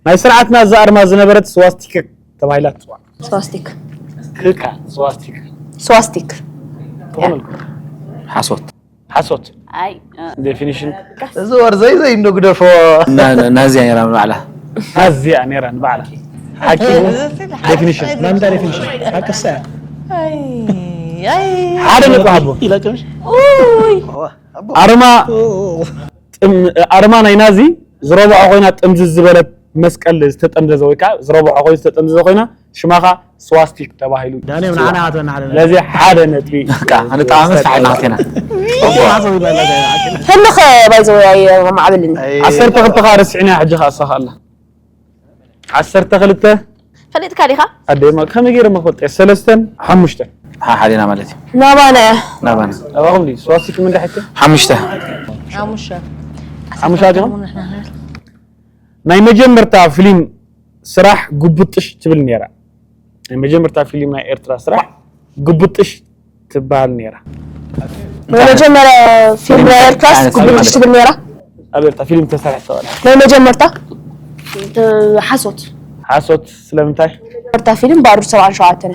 ናይ ስርዓትና እዛ ኣርማ ዝነበረት ስዋስቲክ ተባሂላ ትፅዋዕ። ስዋስቲክ። ክካ ስዋስቲክ። ስዋስቲክ። ሓሶት። ሓሶት። ኣይ፣ እ፣ ዴፊኒሽን። እዚ ወር ዘይ ዘይ እንዶ ግደፎ። ና- ና- ናዚያ ነይራ ንባዕላ። ናዚያ ነይራ ንባዕላ። ሓቂ። ዴፊኒሽን። ናምዳ ዴፊኒሽን። ሓቅሳ። ኣይ፣ ኣይ። ሓደ ነጥቢ ሃቦ። ኢላቅምሽ። ኡይ። ኣርማ ጥም- ኣርማ ናይ ናዚ ዝረብዖ ኮይና ጥምዝዝ ዝበለት መስቀል ዝተጠምዘዘ ወይ ከዓ ዝረብዖ ኮይኑ ዝተጠምዘዘ ኮይና ሽማኻ ስዋስቲክ ተባሂሉ ዳንኤል ይፅዋዕ። ንዓና ሃተና ሓደ ነጥቢ። ስለዚ ሓደ ነጥቢ። በቃ፣ ኣነ ጠዓመ ሰዓይ ናቴና። ህልኸ ባይዘወይ ኣየማዕብልን። ዓሰርተ ክልተ ከዓ ረስዕና ሕጂ ከዓ እሳ ከኣላ ዓሰርተ ክልተ። ፈሊጥካ ዲኻ? ኣደማ ከመይ ገይረ መክፈልጥ? ሰለስተን ሓሙሽተን። ሓሓሊና ማለት እዩ። ናባና እያ። ናባና። ኣባኹም ድዩ? ስዋስቲክ ምን ዳሕተ? ሓሙሽተ። ሓሙሽተ። ሓሙሽተ ኣዲኹም? ናይ መጀመርታ ፊልም ስራሕ ጉብጥሽ ትብል ነይራ። ናይ መጀመርታ ፊልም ናይ ኤርትራ ስራሕ ጉብጥሽ ትበሃል ነይራ። ናይ መጀመርያ ፊልም ናይ ኤርትራስ ጉብጥሽ ትብል ነይራ። ኣብ ኤርትራ ፊልም ተሰርሐ ተባለ። ናይ መጀመርታ ሓሶት። ሓሶት ስለምንታይ? መጀመርታ ፊልም ባሩድ ሰብዓን ሸውዓተን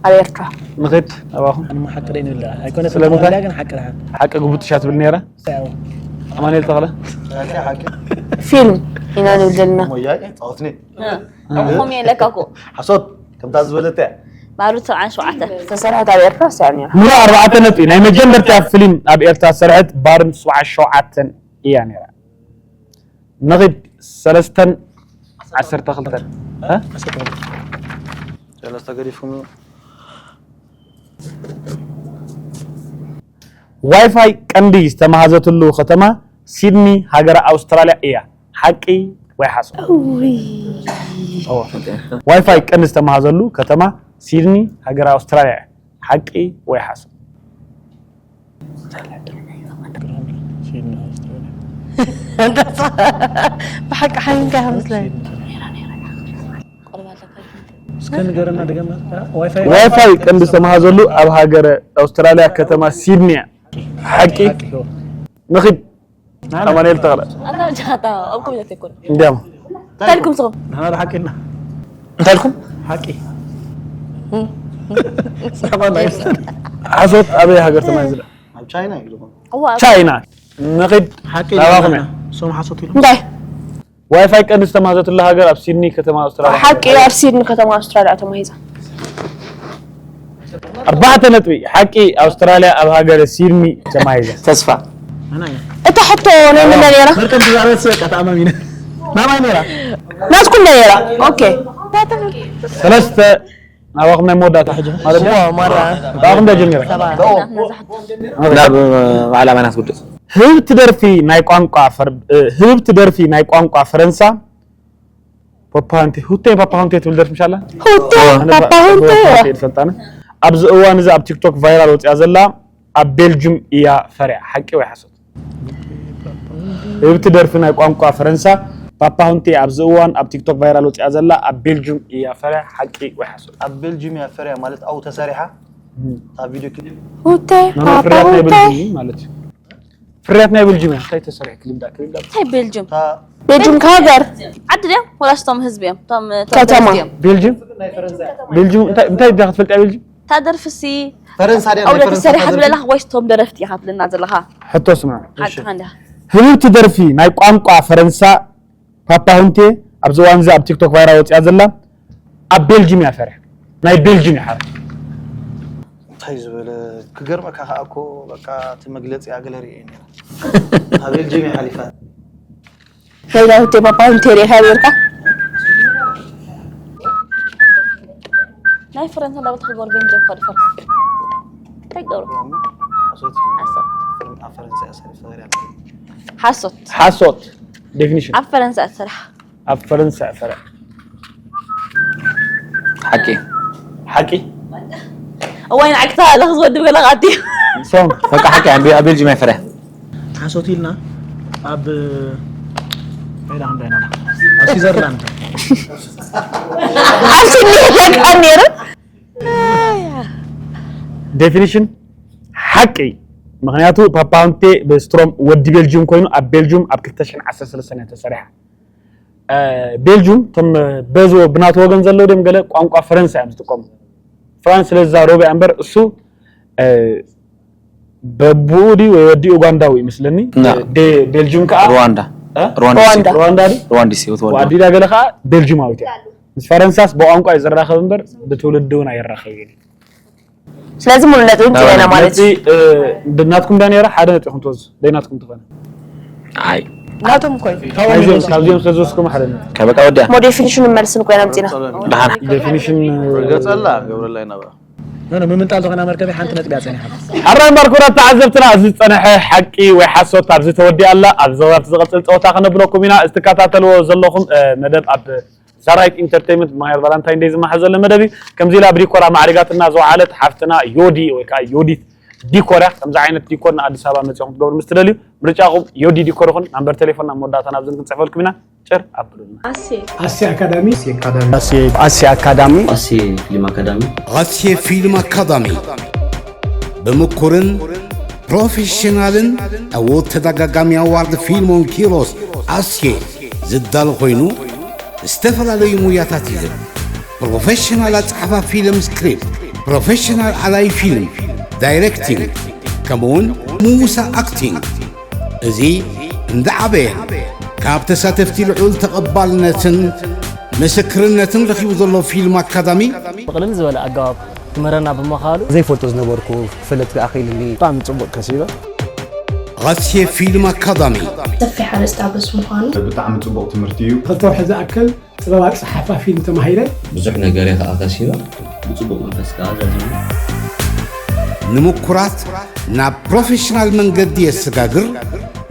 ኣብ ኤርትራ። ንኸድ ኣባኹም። ኣነ ሓቂ ደይ ንብላ ኣይኮነ ስለምንታይ? ግን ሓቂ ደሓን። ሓቂ ጉብጥሻ ትብል ነይራ። ኣማኑኤል ተኽለ። ፊልም ኢና ንብል ዘለና። ኹም የለካ እኮ። ሓሶት ከምታ ዝበለት እያ። ባሩድ ሰብዓን ሸውዓተ ዝተሰርሐት ኣብ ኤርትራ እያ ነይራ። ሙሉ ኣርባዕተ ነጥቢ። ናይ መጀመርታ ፊልም ኣብ ኤርትራ ዝሰርሐት ባሩድ ሰብዓን ሸውዓተን እያ ነይራ። ንኺድ ሰለስተን ዓሰርተ ክልተን። እ? ሰለስተ ገዲፍኩም። ዋይፋይ ቀንዲ ዝተመሃዘትሉ ከተማ ሲድኒ ሃገረ ኣውስትራልያ እያ። ሓቂ ወይ ሓሶት? ዋይፋይ ቀንዲ ዝተመሃዘሉ ከተማ ሲድኒ ሃገረ ኣውስትራልያ እያ። ሓቂ ወይ ሓሶት? ብሓቂ ሓሚምካ ኢኻ መስለኒ። እስከ ንገረና ድገማ። ዋይፋይ ቀንዲ ዝተመሃዘሉ ኣብ ሃገረ ኣውስትራልያ ከተማ ሲድኒ እያ። ሓቂ? ንኺድ ኣማኑኤል ተኽለ። ኣታ ጃታ ኣብ ኮሚቴ ኣይኮን። እንዲያም። እንታይ ኢልኩም ንስኹም? ንሕና ብሓቂ ኢልና። እንታይ ኢልኩም? ሓቂ። ሓሶት ኣበይ ሃገር ተማሂዝና? ኣብ ቻይና እዩ ዝኾነ። እዋ፣ ኣብ ቻይና። ንኺድ ሓቂ ናባኹም ኢና። እያ። እሶም ሓሶት ኢሎም። እንታይ? ዋይፋይ ቀንዲ ዝተማህዘትሉ ሃገር ኣብ ሲድኒ ከተማ ኣውስትራልያ። ሓቂ ኣብ ሲድኒ ከተማ ኣውስትራልያ ተማሂዛ። ኣርባዕተ ነጥቢ። ሓቂ ኣውስትራልያ ኣብ ሃገረ ሲድኒ ተማሂዛ። ተስፋ። ኣና እያ። እታ ሕቶ ናይ መን ነይራ? መርቀን ዝዛረበት በቃ ተኣማሚነ። ናባይ ነይራ? ናትኩም ነይራ? ኦኬ። ሰለስተ ናባኹም ናይ መወዳእታ ሕጂ ማለት እዩ። እዋ፣ ማራ። ናባኹም ዶ ጀሚረ? ሰባ። ናብ በዓል ኣባናት ውድእ። ህብብቲ ደርፊ ናይ ቋንቋ ፈር-፣ እ፣ ህብብቲ ደርፊ ናይ ቋንቋ ፈረንሳ ፖፓ ሆንቴ፣ ሁቴ ፓፓ ሆንቴ ትብል ደርፊ ምሻላ? ሁቴ ኣነ ፓፓ ፓ-፣ ሆንቴ። ፓፓ ሆንቴ እየ ዝፈልጣ ኣነ። ኣብዚ እዋን እዚ ኣብ ቲክቶክ ቫይራል ወፂኣ ዘላ ኣብ ቤልጁም እያ ፈርያ። ሓቂ ወይ ሓሶት? ህብብቲ ደርፊ ናይ ቋንቋ ፈረንሳ ፓፓ ሆንቴ ኣብዚ እዋን ኣብ ቲክቶክ ቫይራል ወፂኣ ዘላ ኣብ ቤልጁም እያ ፈርያ። ሓቂ ወይ ሓሶት? ኣብ ቤልጁም እያ ፈርያ ማለት ኣብኡ ተሰሪሓ? እም። ኣብ ቪድዮ ክሊፕ? ሁቴ ኖ፣ ኖ፣ ፓፓ ፍርያት ናይ ሆንቴ። ቤልጁም ማለት እዩ። ፍርያት ናይ ቤልጁም እያ። እንታይ ተሰሪሑ? ክሊፕ ዳ፣ ክሊፕ ዳ። እንታይ ቤልጁም? እታ ቤልጁም ከ ሃገር? ዓዲ ድዮም? ወላስ እቶም ህዝቢ እዮም? እቶም፣ እቶም ከተማ። ደረፍቲ እዮም? ቤልጁም? ቤልጁም እንታይ፣ እንታይ ኢኻ ትፈልጥ እያ ቤልጁም? እታ ደርፍሲ ፈረንሳ ድያ? ኣብ ናይ ፈረንሳ ተሰሪሓ ፈረንሳ ትብለና ወይስ እቶም ደረፍቲ ኢኻ ትብለና ዘለኻ? ሕቶ ስማ። ሓቅኻ እንዲኻ። ህብብቲ ደርፊ ናይ ቋንቋ ፈረንሳ ፓፓ ሁንቴ ኣብዚ እዋን እዚ ኣብ ቲክቶክ ቫይራል ወፂኣ ዘላ ኣብ ቤልጅም እያ ፈርያ። ናይ ቤልጅም እያ ሓረ። እንታይ ዝበለ ክገርመካ ከኣ እኮ በቃ እቲ መግለጺኣ ገለ ርእየ ነይረ። ኣብ ቤልጅየም እያ ሓሊፋ። ከይዳ ህቴ ፓፓ እንቴ ሪኢኻ ነርካ? ናይ ፈረንሳ እንዳበልካ ክገብር ቤንጀም ኮዲ ፈርስ እንታይ ገብሩ? ሓሶት። ሓሶት። ፈረን- ኣብ ፈረንሳ እያ ሰሪፋ ነይራ። ሓሶት። ሓሶት። ዴፊኒሽን ኣብ ፈረንሳ እያ ትሰርሕ። ኣብ ፈረንሳ ፈረ ሓቂ ሓቂ እዋይ ንዓክታ ኣለኽ ዝወዲ በለቓት እዩ። ሶም በቃ ሓቂ ኣብ ኣብ ቤልጅም ኣይፈረ ሓሶት ኢልና ኣብ ከይዳ ክንዳ ኢና ኣብ ስዊዘርላንድ ኣብ ስኒ ይለካ ነይሩ። ዴፊኒሽን ሓቂ። ምክንያቱ ፓፓ ሆንቴ ብስትሮም ወዲ ቤልጅም ኮይኑ ኣብ ቤልጅም ኣብ ክልተ ሽሕን ዓሰርተ ሰለስተን እያ ተሰሪሓ። ቤልጁም ቶም በዚ ብናቱ ወገን ዘለዉ ድም ገለ ቋንቋ ፈረንሳ እዮም ዝጥቀሙ። ፍራንስ ስለ ዝዛረቡ እያ እምበር እሱ በብኡ ድዩ ወይ ወዲ ኡጋንዳዊ ይመስለኒ። ና። ቤልጁም ከዓ ሩዋንዳ እ? ሩዋንዳ ሩዋንዳ። ሩዋንዳ ድዩ? ሩዋንዲስ ህይወት ወልዱ ዋዲዳ ገለ ከዓ ቤልጁማዊት እያ። ምስ ፈረንሳስ ብቋንቋ እዩ ዝራኸብ እምበር ብትውልዲ እውን ኣይራኸብ እዩ። ስለዚ ሙሉ ነጥቢ ምፅና ማለት እዩ። ናትኩም ዳ ነረ ሓደ ነጥቢ ክንትወዝ ደይናትኩም ትኾነ ኣይ ናቶም ኮይ ካብዚኦም ስለ ዝወስኩም ሓደ ነጥቢ ከበቃ ወዲያ ሞ ዴፊኒሽኑ መልስን ኮይና ምፅና። ደሓን ገጸላ ገብረላይ ናብራ ኖ ምምንጣል ዝኾና መርከበይ ሓንቲ ነጥቢ እያ ፀኒሓ ሕራይ እምበር ክቡራት ተዓዘብትና፣ እዚ ዝፀንሐ ሓቂ ወይ ሓሶት ኣብዚ ተወዲኣ ኣላ። ኣብ ዘባብቲ ዝቐፅል ፀወታ ከነብለኩም ኢና። እዚ ትከታተልዎ ዘለኹም መደብ ኣብ ሳራይት ኢንተርቴይንመንት ብማሄር ቫላንታይን ደይ ዝመሓ ዘሎ መደብ እዩ። ከምዚ ኢላ ብዲኮራ ማዕሪጋትና ዝወዓለት ሓፍትና ዮዲ ወይ ከዓ ዮዲት ዲኮር እያ። ከምዚ ዓይነት ዲኮር ንኣዲስ ኣበባ መፂኹም ክትገብሩ ምስ ትደልዩ ምርጫኹም ዮዲ ዲኮር ይኹን። ናምበር ቴሌፎን ናብ መወዳእታ ናብዚ ክንፅሕፈልኩም ኢና። ጭር ኣብሉና። ኣሴ ኣካዳሚ ኣሴ ኣካዳሚ ኣሴ ፊልም ኣካዳሚ ኣሴ ፊልም ኣካዳሚ ብምኩርን ፕሮፌሽናልን ዕዉት ተደጋጋሚ ኣዋርድ ፊልሞን ኪሮስ ኣሴ ዝዳሎ ኮይኑ ዝተፈላለዩ ሙያታት ይህብ። ፕሮፌሽናል ኣፀሓፋ ፊልም ስክሪፕት፣ ፕሮፌሽናል ኣላይ ፊልም ዳይሬክቲንግ ከምኡውን ሙሳ ኣክቲንግ እዚ እንዳዓበየን ካብ ተሳተፍቲ ልዑል ተቐባልነትን ምስክርነትን ረኺቡ ዘሎ ፊልም ኣካዳሚ ብቕልል ዝበለ ኣገባብ ክምህረና ብምዃሉ ዘይፈልጦ ዝነበርኩ ክፈልጥ ኣኽኢሉኒ። ብጣዕሚ ጽቡቕ ከሲበ። ኣሴ ፊልም ኣካዳሚ ሰፊሕ ኣርእስቲ ኣበስ ምዃኑ ብጣዕሚ ጽቡቕ ትምህርቲ እዩ። ክልተ ወርሒ ዝኣክል ጥበብ ኣፀሓሕፋ ፊልም ተማሂረ። ብዙሕ ነገር እየ ከዓ ከሲበ። ብፅቡቅ መንፈስ ከዓ ዛዚሙ። ንምኩራት ናብ ፕሮፌሽናል መንገዲ የሰጋግር፣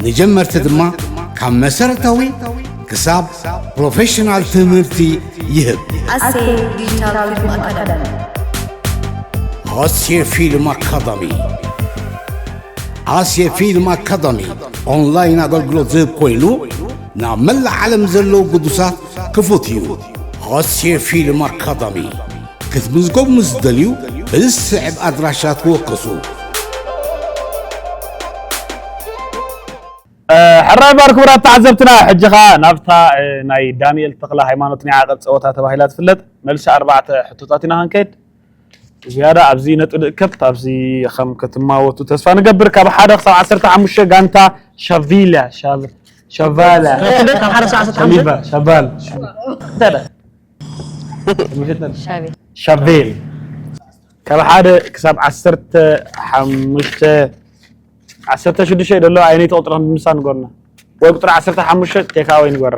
ንጀመርቲ ድማ ካብ መሰረታዊ ክሳብ ፕሮፌሽናል ትምህርቲ ይህብ። ኣሴ ዲጂታል ፊልም ኣካዳሚ። ኣሴ ፊልም ኣካዳሚ። ኣሴ ፊልም ኣካዳሚ ኦንላይን ኣገልግሎት ዝህብ ኮይኑ ናብ መላእ ዓለም ዘለዉ ግዱሳት ክፉት እዩ። ኣሴ ፊልም ኣካዳሚ ክትምዝገቡ ምስ ትደልዩ ብዝስዕብ ኣድራሻ ትወከሱ። ሕራይ ባር ክቡራት ተዓዘብትና ሕጂ ኸዓ ናብታ ናይ ዳንኤል ተኽለ ሃይማኖት ናይ ዓቐብ ፀወታ ተባሂላ ትፍለጥ መልሲ ኣርባዕተ ሕቶታት ኢና ክንከይድ። ዝያዳ ኣብዚ ነጥቢ ንእከብ ኣብዚ ከም ክትማወቱ ተስፋ ንገብር። ካብ ሓደ ክሳብ ዓሰርተ ሓሙሽተ ጋንታ ሻቪላ ሻቫላ ካብ ሓደ ክሳብ ዓሰርተ ሓሙሽተ ሻቫል ሻቬል ካብ ሓደ ክሳብ ዓሰርተ ሓሙሽተ ዓሰርተ ሽዱሽተ ደሎ ኣይነይ ተቆጥረ ምሳ ንገርና ወይ ቁጥሪ ዓሰርተ ሓሙሽተ ቴካወይ ንገራ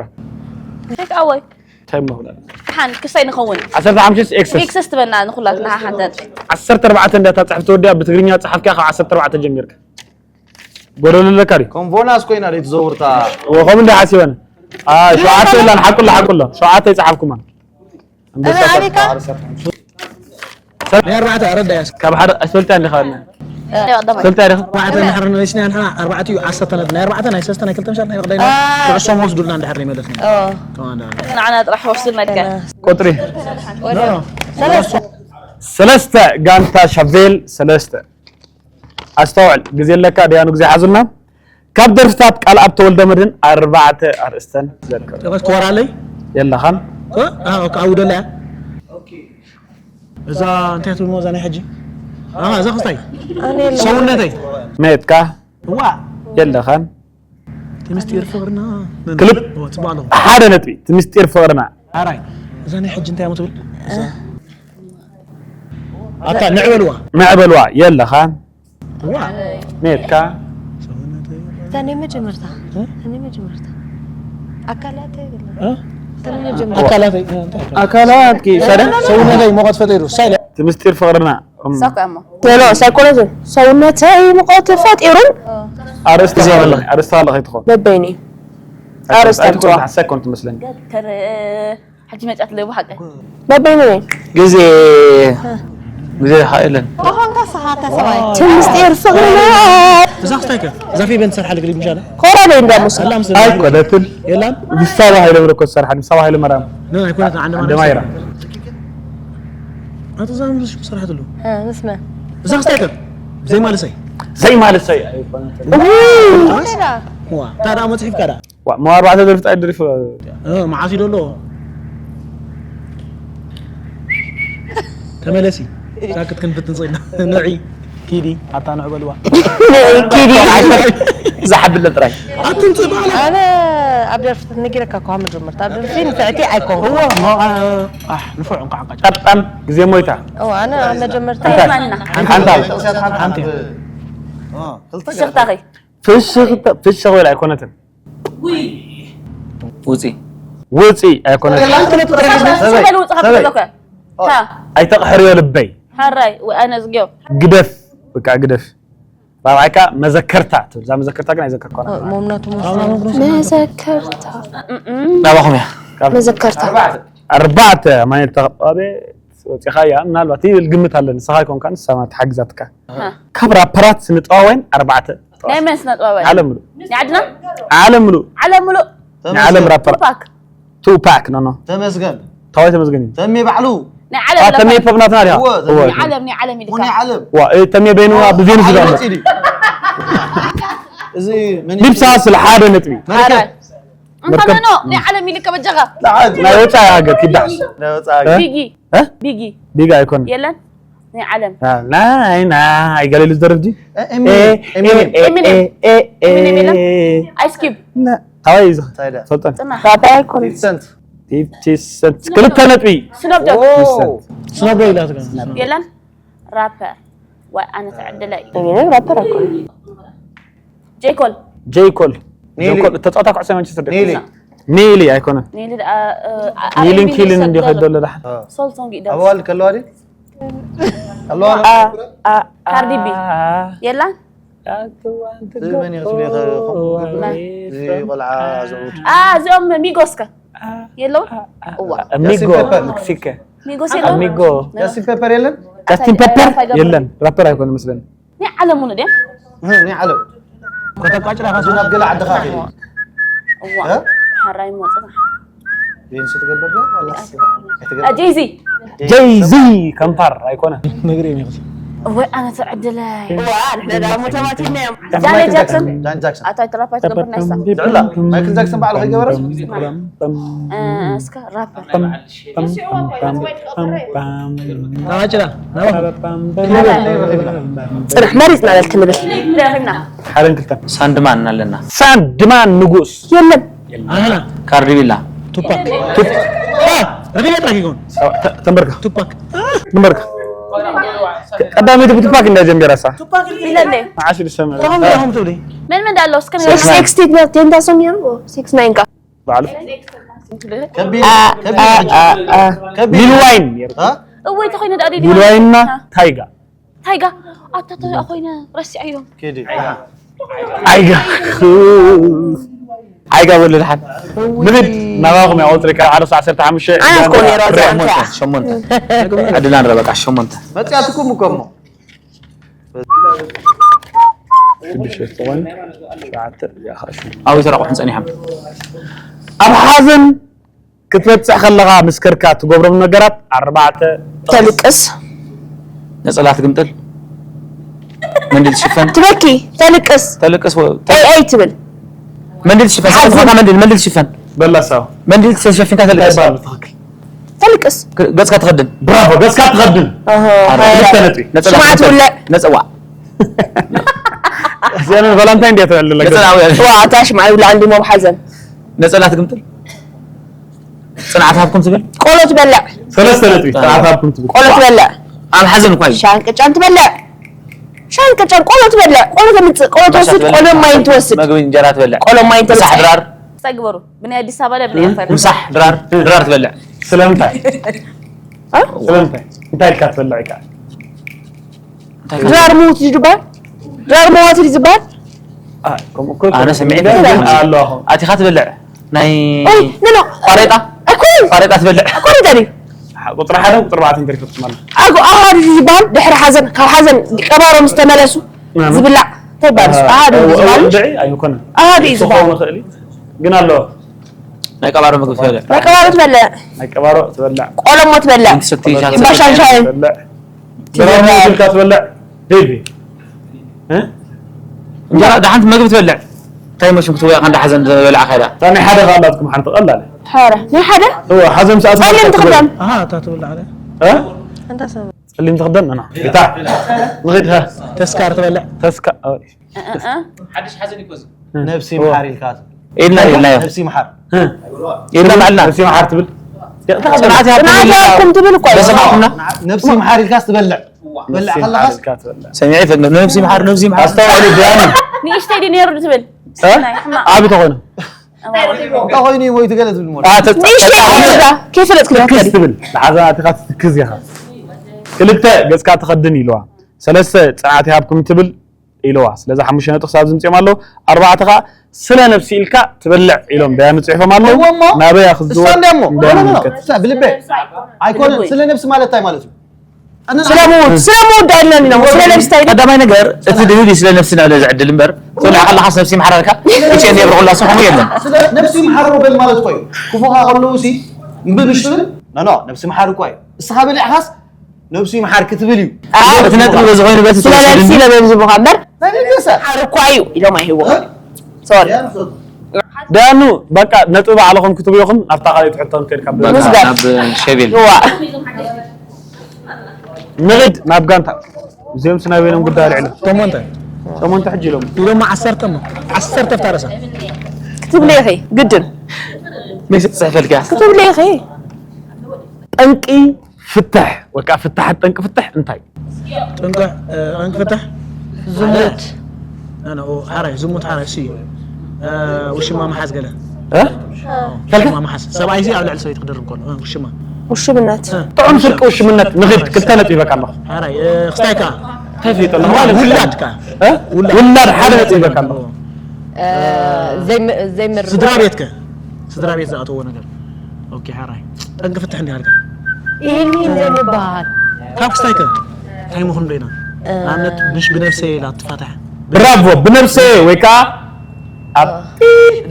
ቴካወይ እንታይ ምኽላል ሓን ክሳይ ንኸውን ዓሰርተ ሓሙሽተ ኤክሰስ ኤክሰስ ትበና ንኩላትና ሓንተ ነጥቢ ዓሰርተ ኣርባዕተ እንዳታ ጽሕፍ ተወዲኣ ብትግርኛ ጽሓፍካ ካብ ዓሰርተ ኣርባዕተ ጀሚርካ ጎደሎ ኣለካ ድዩ ኮንቮናስ ኮይና ደ ትዘውርታ ወኸም እንደ ሓሲበን ሸውዓተ የላን ሓቁሎ ሓቁሎ ሸውዓተ ይጽሓፍኩማ ናይ ኣርባዕተ ኣረዳ እያ ካብ ሓደ ኣስፈልጣ እንዲኻ ኣፈልጣ ዲኻ ኣርባዕተ ናይ ሓደ ናይ ስኒ ኣንሓና ኣርባዕተ እዩ ዓሰርተ ናይ ኣርባዕተ ናይ ሰለስተ ናይ ክልተ ምሻል ናይ ብቕዳይ ኩዕሶም ወስዱልና እንድሕር ይመለስና ንዓና ጥራሕ ወስዱልና ድካ ቁጥሪ ሰለስተ ጋንታ ሻቬል ሰለስተ ኣስተውዕል ግዜ ኣለካ ደያኑ ግዜ ሓዙልና ካብ ደርፍታት ቃልኣብ ተወልደ መድህን ኣርባዕተ ኣርእስተን ዘክር ኮራለይ የለኻን ኣውደላ እያ እዛ እንታይ ትብልዎ እዛ ናይ ሕጂ እዛ ክስታይ ሰውነተይ መየትካ እዋ የለኻን ምስጢር ፍቅርና ክልብ ሓደ ነጥቢ እቲ ምስጢር ፍቅርና ኣራይ እዛ ናይ ሕጂ እንታይ ትብል ኣታ ንዕበልዋ ንዕበልዋ የለኻ ዋ። ሜትካ። እታ ናይ መጀመርታ እታ ናይ መጀመርታ ኣካላተይ ይብላ እ? እታ ናይ መጀመርታ ኣካላተይ እንታይ ኣካላት? ኣካላትኪ ሰደ? ሰውነተይ ሙቐት ፈጢሩ ሳይለ እቲ ምስጢር ፍቕርና እም፣ ሳኳ እሞ ሄሎ ሳይኮሎጂ ሰውነተይ ሙቐት ፈጢሩን ኣርእስቲ ኣለኺ ኣርእስቲ ኣለኺ ትኾን በበይኒ ኣርእስቲ ኣምፅዋ ሰኮንድ ትመስለኒ ገተረ ሓጂ መጫት ለቡ ሓቀ በበይኒ ነይ ግዜ ግዜ ሓ የለን ተኾንካ ሰሓተ ሰብኣይ እቲ ምስጢር ፍቕርና እዛ ክስታይ ከ እዛ ፌበን ትሰርሓ ልግሪ ምሻለ ኮራ በይ እንዳ ሙሳ ኣይኮነትን የላም ንሳባ ሃይለ ምለኮ ትሰርሓ ንሳባ ሃይለ መራም ኖ ኣይኮነት ዓንደ ደማይራ ኣቶ ዛም ብዙ ሰርሓት ኣሎ ንስመ እዛ ክስታይ ከ ዘይማልሰይ ዘይማልሰይ ኣይኮነትን ዋ ታዳ መጽሒፍ ካዳ ዋ ሞ ኣርባዕተ ደርፊ ጣይ ደሪፉ መዓስ ይደሎ ተመለሲ ሳክት ክንፍትን ጽኢና ንዒ ኪዲ ኣታ ንዕበልዋ ኪዲ ዝሓብለ ጥራይ ኣትምጽእ ባዕላ ኣነ ኣብ ደርፊ ነጊረካ እኳ መጀመርታ ኣብ ደርፊ ንፍዕቲ ኣይኮንኩ ንፉዕ እንኳ ዓቃጭ ጠጣም ግዜ ሞይታ እዎ ኣነ ኣብ መጀመርታ እንታይ ሓንታ ሽኽታኺ ፍሽኽታ ፍሽኽ ወላ ኣይኮነትን ውፂ ውፂ ኣይኮነትን ሰበል ውፅእ ካብ ዘለኮ ታ ኣይተቕሕርዮ ልበይ ሓራይ ኣነ ዝግዮ ግደፍ በቃ ግደፍ ራብዓይካ መዘከርታ ትብል እዛ መዘከርታ ግን ኣይዘከርኳና ሞምናቱ መዘከርታ ናባኹም እያ መዘከርታ ኣርባዕተ ማለት ተቐባቤ ወፂኻ እያ ምናልባት ይብል ግምት ኣለኒ ንስኻ ኣይኮንካ ንሳማ ተሓግዛትካ ካብ ራፐራት ስንጥዋወይን ኣርባዕተ ናይ መን ስነጥበባዊ ዓለም ምሉእ ናይ ዓድና ዓለም ምሉእ ዓለም ምሉእ ናይ ዓለም ራፐር ቱፓክ ቱፓክ ኖ ኖ ተመስገን ታዋይ ተመስገን እዩ ተሜ ባዕሉ ተሜ ፐብናትና ዲያ እወ፣ ናይ ዓለም ናይ ዓለም ቡኒ ኢልካ ዓለም ዋ ተሜ በይኑ ብዙ ንስዳ እዚ ምን ሊብሳ ስለ ሓደ ነጥቢ ኣረ እንተመኖ ናይ ዓለም ኢልካ በጃኻ ናይ ወፃኢ ሃገር ኪዳስ ናይ ወፃኢ እ? ቢጊ ቢጋ ኣይኮን የለን ናይ ዓለም ናይ ናይ ገለሉ ዝደርፍ ዲ ኤሚኔም ኤሚኔም የለን? ኣይስኪብ ታዋይ ይዞ ታይዳ ሰልጠን ፅና ሰንት ፊፍቲ ሰንት ክልተ ነጥቢ ስኖፕ ዶግ ስኖፕ ዶ ኢላትካ የለን ራፐር ወይ ኣነ ተዕድለ እዩ እኔ ራፐር ኣይኮነ ጄኮል ጄይኮል ኔሊ። ተፃዋታ ኩዕሶ ማንቸስተር ኔሊ ኔሊ ኣይኮነን ኔሊ ደኣ ኔሊን ኪልን እንዲ ከዶ ኣለዳ ሶል ሶንግ ኢዳ ኣዋል ከለዋ ዲ ኣለዋ ካርዲ ቢ የላን እዚ መን እዩ ክፍሊ እዚ ቆልዓ ዝዕውድ እዚኦም ሚጎስ ከ የለውን እዋ ሚጎ ያሲን ፔፐር። መክሲከ ሚጎስ የለውን ሚጎ ያሲን ፔፐር የለን ጃስቲን ፔፐር የለን ራፐር ኣይኮነ መስለኒ ናይ ዓለሙ ንድያ እህ፣ ናይ ዓለም ከተቋጭራ እዚ ናብ ገለ ዓድኻ ኸይድ እዋ እ? ሓራይ ሞ ፅናሕ ዴንስ ትገብር ዶ ዋላስ ኣይትገብር ጄዚ ጄይዚ ከንፋር ኣይኮነ ነግር እዮም ይኽሲ ወይ ኣነ ተዕድለይ ዋ ንሕና ዳ ሞተማቲና እዮም ጃኔት ጃክሰን ጃን ጃክሰን ኣታ ትራፋ ትገብር ናይ ሳ ዝዕላ ማይክል ጃክሰን ባዕሉ ከይገበረስ እስከ ራፐር ታዋጭራ ፅናሕ መሪፅና ለክ ንብል ደኺምና ሓደን ክልተን ሳንድማን ኣለና ሳንድማን ንጉስ የለን ኣና ካርዲቢላ ቱፓክ ረፊና ጥራክ ይኮን ተንበርካ ቱፓክ ንበርካ ቀዳመይቲ ብቱፓክ እንዳ ጀምቢራሳ ኢለለ ዓሽ ዝሰምዕ ተኸምረኹም ትብሊ መን መን ኣሎ እስከ ሲክስ ኤክስቲን ቴንታሶን ነሩ ሲክስ ናይን ካ ባዕሉ ከቢድ ከቢድ ሕጂ ከቢድ ሊል ዋይን ነይሩ እ? እወይ ተኮይነ ዳ ሊል ዋይንና ታይጋ ታይጋ ኣታ ኮይነ ረሲዐዮም ኬዲ ኣይጋ ኣይጋ በሉ ድሓን ንግድ ናባኹም ያ ኦልትሪካ ሓደ ሰዓት ዓሰርተ ሓሙሽተ ኣነ እኮ ነይረ ሸሞንተ ሸሞንተ ዕድላን ረበቃ ሸሞንተ መፅያትኩም እኮ እሞ ሽዱሽተ ትኾን ሸዓተ ያኸሽ ኣብ ተራቑሕን ፀኒሖም ኣብ ሓዘን ክትበፅሕ ከለኻ ምስ ከድካ ትገብሮም ነገራት ኣርባዕተ ተልቅስ ነፀላ ትግምጥል መንዲል ትሽፈን ትበኪ ተልቅስ ተልቅስ ወ- ኤይ ኤይ ትብል መንዲል ትሽፈን ሰበትካ መንዲል መንዲል ትሽፈን በላሳው መንዲል ተሸፊንካ ተልቅስ ይባሉ ትኽክል ተልቅስ ገፅካ ትኸድን ብራቮ ገፅካ ትኸድን ኣሆ፣ ክልተ ነጥቢ ሽምዓ ትውለዕ ነፀዋ እዚኣነ ቫላንታይን እንዲያ ተዕልለ ገፅና ዋ እታ ሽምዓ ይውላዕ እንዲ ሞብ ሓዘን ነፀላ ትግምጥል ፅንዓት ሃብኩም ትብል ቆሎ ትበልዕ ሰለስተ ነጥቢ ተዓታብኩም ትብል ቆሎ ትበልዕ ኣብ ሓዘን እኳ እዩ ሻን ቅጫን ትበልዕ ሻሂን ቅጫን። ቆሎ ትበልዕ፣ ቆሎ ተምጽእ፣ ቆሎ ትወስድ፣ ቆሎ ማይን ትወስድ። መግቢ እንጀራ ትበልዕ። ቆሎ ማይን ምሳሕ ተምጽእ። ድራር። ትጸግበሩ ብናይ ኣዲስ ኣበባ ለብለ ያፈር ምሳሕ ድራር ድራር ትበልዕ። ስለምንታይ? ስለምንታይ? እንታይ ኢልካ ትበልዕ ኢልካ? ድራር ምውት እዩ ዝበሃል። ድራር መዋት እዩ ዝበሃል። ከምኡ እኮ ኣነ ሰሚዐ ግን ይፈልጥ። ኣሎ ኣኹ ኣቲኻ ትበልዕ ናይ ኦይ፣ ኖ፣ ኖ። ፋሬጣ ኣይኮነን። ፋሬጣ ትበልዕ። ኣይኮነን ዳኒ። ቁፅሪ ሓደ ቁፅሪ ኣርባዕተ እንተሪፈትኩም ኣሎ ኣርጎ ኣሃዱ እዩ ዝበሃል። ድሕሪ ሓዘን፣ ካብ ሓዘን ቀባሮ ምስ ተመለሱ ዝብላዕ እንታይ ይበሃል? ኣሃዱ እዩ ዝበሃል። እንድዒ ኣይኮነን ኣሃዱ እዩ ዝበሃል። ክኸውን ይኽእል እዩ። ግን ኣሎ ናይ ቀባሮ ምግቢ ትበልዕ። ናይ ቀባሮ ትበልዕ። ናይ ቀባሮ ትበልዕ ቆሎሞ ትበልዕ። ትሰቲ ሻሂ እምባሻን ሻሂን። ትበልዕ ብራማ ኢልካ ትበልዕ ቤቢ እንጀራ ደሓንቲ መግቢ ትበልዕ። እንታይ መሽም ክትወያ ከንዳ ሓዘን ዝበልዓ ከይዳ። እታ ናይ ሓደ ካላትኩም ሓንቲ ቀላል ሓረ ናይ ሓደ እዋ ሓዘም ሰዓት ጸሊም ትኽደን። ኣሃ እታ ትብላ ሓደ እ? ኣንታ ሰብ ጸሊም ትኽደን እና ጌታ ንኽድ ተስካር ትበልዕ ተስካ ነብሲ ምሓር ኢልካ ኢልና ኢልናዮ ነብሲ ምሓር ኢልና ባዕልና ነብሲ ምሓር ትብል ጽንዓት ይሃብኩም ጽንዓት ኢልና ይሃብኩም ትብል እኮ እዩ። በሰማዕኩምና ነብሲ ምሓር ኢልካስ ትበልዕ በልዕ ከለኻስ ሰሚዐ ይፈልጥ ነብሲ ምሓር ነብሲ ምሓር ኣስተውዕሉ ዳኒ ንእሽተይ ድዩ ነይሩ ትብል ዓቢ ተኾይኑ እንታይ ኮይኑ እዩ ሞይቱ ገለ ትብል ሞር ንእሽተይ ይሃብኩም ትብል። ከይፈለጥክ ትክዝ ትብል ንሓዘን ኣቲኻ ትትክዝ ኢኻ ክልተ ገጽካ ትኸድን ኢልዋ ሰለስተ ጽንዓት ይሃብኩም ትብል ኢልዋ ስለዚ ሓሙሽተ ነጥቢ ክሳብ ዝምፅኦም ኣለዉ ኣርባዕተ ከዓ ስለ ነብሲ ኢልካ ትበልዕ ኢሎም ዳያኑ ፅሒፎም ኣለዉ እዎ እሞ ናበይ እሳ ክዝወር እንዲያ እሞ ዳያኑ ኖ፣ ኖ፣ ኖ፣ ምልከት እሳ ብልበ ኣይኮነን ስለ ነብሲ ማለት እንታይ ማለት እዩ ስለ ምውት ስለ ምውት ዳይለን ኢሎም ስለ ነብሲ እንታይ ቀዳማይ ነገር እቲ ድህብ እዩ ስለ ነብሲ ናለ ዝዕድል እምበር ትበልዕ ከለኻስ ነብሲ ይምሓረርካ እቸ የብርኩላ ሰኹም የለን ስለ ነብሲ ይምሓሮ በል ማለት እኮ እዩ ክፉኻ ከለዉ ሲ እምቢ ምሽ ትብል ኖ ኖ ነብሲ ምሓር እኮ እዩ እስኻ በሊዕኻስ ነብሱ ይምሓር ክትብል እዩ እቲ ነጥቢ በዚ ኮይኑ በቲ ስለ ነብሲ ለበዚ ምዃ እምበር ናይ ደገሰ ሓር እኳ እዩ ኢሎም ኣይህዎ ሶሪ ዳያኑ በቃ ነጥቢ ባዕልኹም ክትብዩኹም ናብታ ካልኣይቲ ሕቶ ንከድካ ምስጋር ናብ ሸቤል ይዋ ንኽድ ናብ ጋንታ እዚኦም ስናይ በይኖም ጉዳይ ኣልዕሉ ሸሞንተ ሸሞንተ ሕጂ ኢሎም ኢሎም ዓሰርተ እሞ ዓሰርተ ፍታረሳ ክትብለ ኢኺ ግድን ሜሴጅ ትፅሕፈልካ ክትብለ ኢኺ ጠንቂ ፍትሕ ወይ ከዓ ፍታሕ ጠንቂ ፍትሕ እንታይ ጥንቅሕ ጠንቂ ፍትሕ ዝሙት ሓራይ ዝሙት ሓራይ እሱ እዩ ውሽማ መሓዝ ገለ እ? ውሽማ መሓዝ ሰብኣይ ሲ ኣብ ልዕሊ ሰበይቲ ክደርብ ከሎ እ፣ ውሽማ ውሽምነት ጥዑም ስርቂ ውሽምነት ንኽድ ክልተ ነጥቢ ይበካ ኣለኹ ሓራይ እ፣ ክስታይ ከ እንታይ ፍሊጠ ኣለኹ ውላድ ከ እ? ውላድ ሓደ ነጥቢ ይበካ ኣለኹ ዘይምር ስድራ ቤት ከ ስድራ ቤት ዝኣተዎ ነገር ኦኬ ሓራይ ጠንቂ ፍትሕ እንዲ ሃልካ ይህን ይህን ዘይምበሃል ካብ ክስታይ ከ እንታይ ምኹን ዶ ኢና ንኣብነት ምሽ ብነብሰ ኢላ ትፋታሕ ብራቮ ብነብሰ ወይ ከዓ ኣብ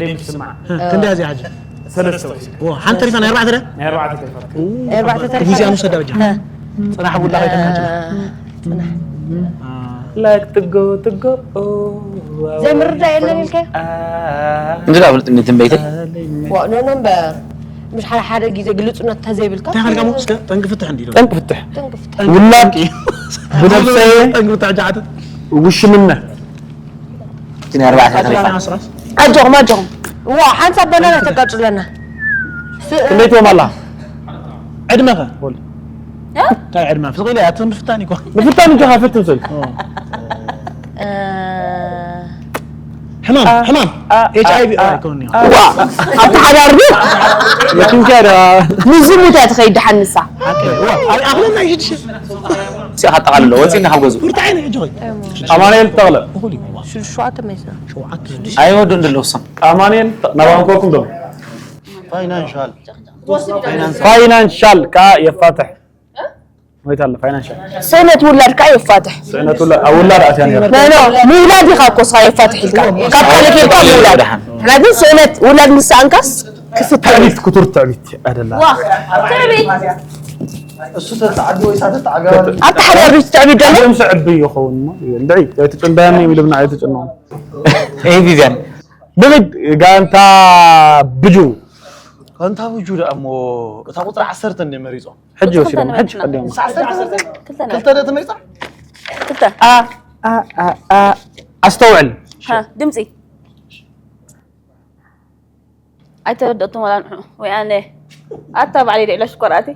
ደይ ምስማዕ ክንደይ ኣዚያ ሓጂ ሰለስተ ወይ ዎ ሓንቲ ተሪፋ ናይ ኣርባዕተ ደ ናይ ኣርባዕተ ተሪፋት ኣርባዕተ ተሪፋ ሙዚያ ንውሰዳ በጃ ጽናሕ ቡላ ከይተናጅ ላይክ ትጎ ትጎ ዘይምርዳእ የለን ኢልካዮ እንግዳ ፍልጥ እንትን በይተይ ዋ ኖ ኖ እምበር ምሽ ሓደ ሓደ ግዜ ግልፅነት ተዘይብልካ እንታይ ካልካ ሞ እስከ ጠንቂ ፍትሕ እንዲ ጠንቂ ፍትሕ ጠንቂ ፍትሕ ውላድ ብነብሰ ጠንቂ ፍትሕ ጃዓት ውሽምነት እቲ ናይ ኣርባዕተ ተሪፋ ኣጆኹም ኣጆኹም ዋ ሓንሳብ በናና ተቃጭለና ክንደይ ትቦም ኣላ ዕድመኸ እንታይ ዕድመ ፍቕኢለ ኣቶም ብፍታን ይኮ ብፍታን እጆኻ ፍትን ስል ሕማም ሕማም ኤች ኣይ ቪ ኣይኮን ዋ ኣብቲ ሓዳር ዶ የትንኪያ ዳ ንዝሙት እያ ትኸይድ ደሓን ንሳ ኣኽለና ይሽድሽ ሲኻ ጠቓልሎ ወፂና ካብ ገዙ ብርታዓይ ነው እጆ ኣማኑኤል ተቕለ ሽዱሽተ መይሰ ኣይወዱ እንደለውሶም ኣማኑኤል ናብ ኣንኮኩም ዶ ፋይናንሻል ፋይናንሻል ከዓ የፋትሕ ወይታ ኣሎ ፋይናንሻል ስእነት ውላድ ከዓ የፋትሕ ስእነት ውላድ ኣብ ውላድ ኣትያ ነይራ ኖ ኖ ምውላድ ኢኻ እኮ ስኻ የፋትሕ ኢልካ ካብ ካልእ ጌርካ ምውላድ ንሕና ግን ስእነት ውላድ ምስ ሰኣንካስ ክፍትሕ ትዕቢት ክቱር ትዕቢት ኣደላ እሱ ተተዓቢ ወይ ሳተተዓጋባል ኣብቲ ሓደ ርት ትዕቢት ደሎ እዮም ስዕቢ ይኸውን እሞ እንድዒ ኣይትጭንዳኒ ኢልብና ኣይትጭንዳኒ ኤ ቪቪያን ብግድ ጋንታ ብጁ ጋንታ ብጁ ደኣ እሞ እታ ቁፅሪ ዓሰርተ እንደ መሪፆም ሕጂ ወሲዶም ሕጂ ቀዲሞም ክልተ ክልተ ደ ተመሪፃ ክልተ ኣስተውዕል ድምፂ ኣይተረደእቶም ወላ ንዑ ወይ ኣነ ኣታ ባዕለይ ድዕለ ሽኮር ኣቲ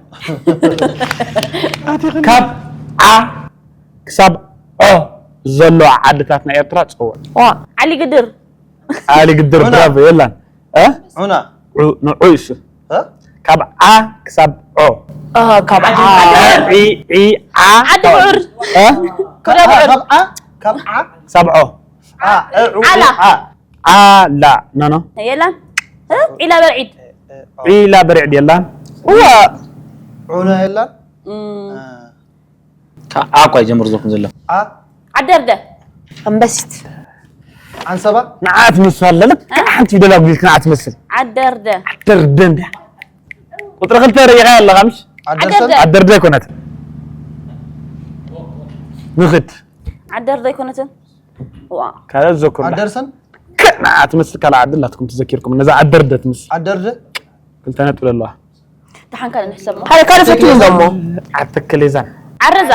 ካብ ዓ ክሳብ ዖ ዘለዋ ዓድታት ናይ ኤርትራ ጸውዕ። ዋ ዓሊ ግድር ዓሊ ግድር ዑና። ብራቮ የላን እ ዑና ዑ- ንዑ ይሱ እ? ካብ ዓ ክሳብ ዖ ኣሃ ካብ ዓ ዒ ዒ ዓ ዓዲ ብዑር እ? ኩዳ ብዑር ካብ ዓ ካብ ዓ ክሳብ ዖ ዓ ዑ ዓላ። ዓ ዓላ ኖ ኖ የላን እ? ዒላ በርዒድ ዒላ በርዕድ የላን እዋ ዑና የላን እም፣ ካብ ዓ እኳ ይጀምር ዘለኩም ዘሎ ዓ ዓደርደ ኣንበሲት ዓንሰባ ንዓት መስል ለልክ ሓንቲ ደላ ጉዲልክ ንዓት መስል ዓደርደ ደርደ እንዲያ ቁጥሪ ክልተ ርኢኻ ኣለኻ ምሽ ዓደርሰን ዓደርደ ዓደርደ ኣይኮነት ንኽድ ዓደርደ ኣይኮነትን ዋ ካልእ ዘኩርላ ዓደርሰን ከ ንዓት መስል ካልእ ዓዲ ኣላትኩም ትዘኪርኩም ነዛ ዓደርደ ትምስ ዓደርደ ክልተ ነጥቢ ኣለዋ ደሓን ካልእ ንሕሰብ ሓደ ካልእ ፈትኑ ደሞ ዓተከሌዛን ዓረዛ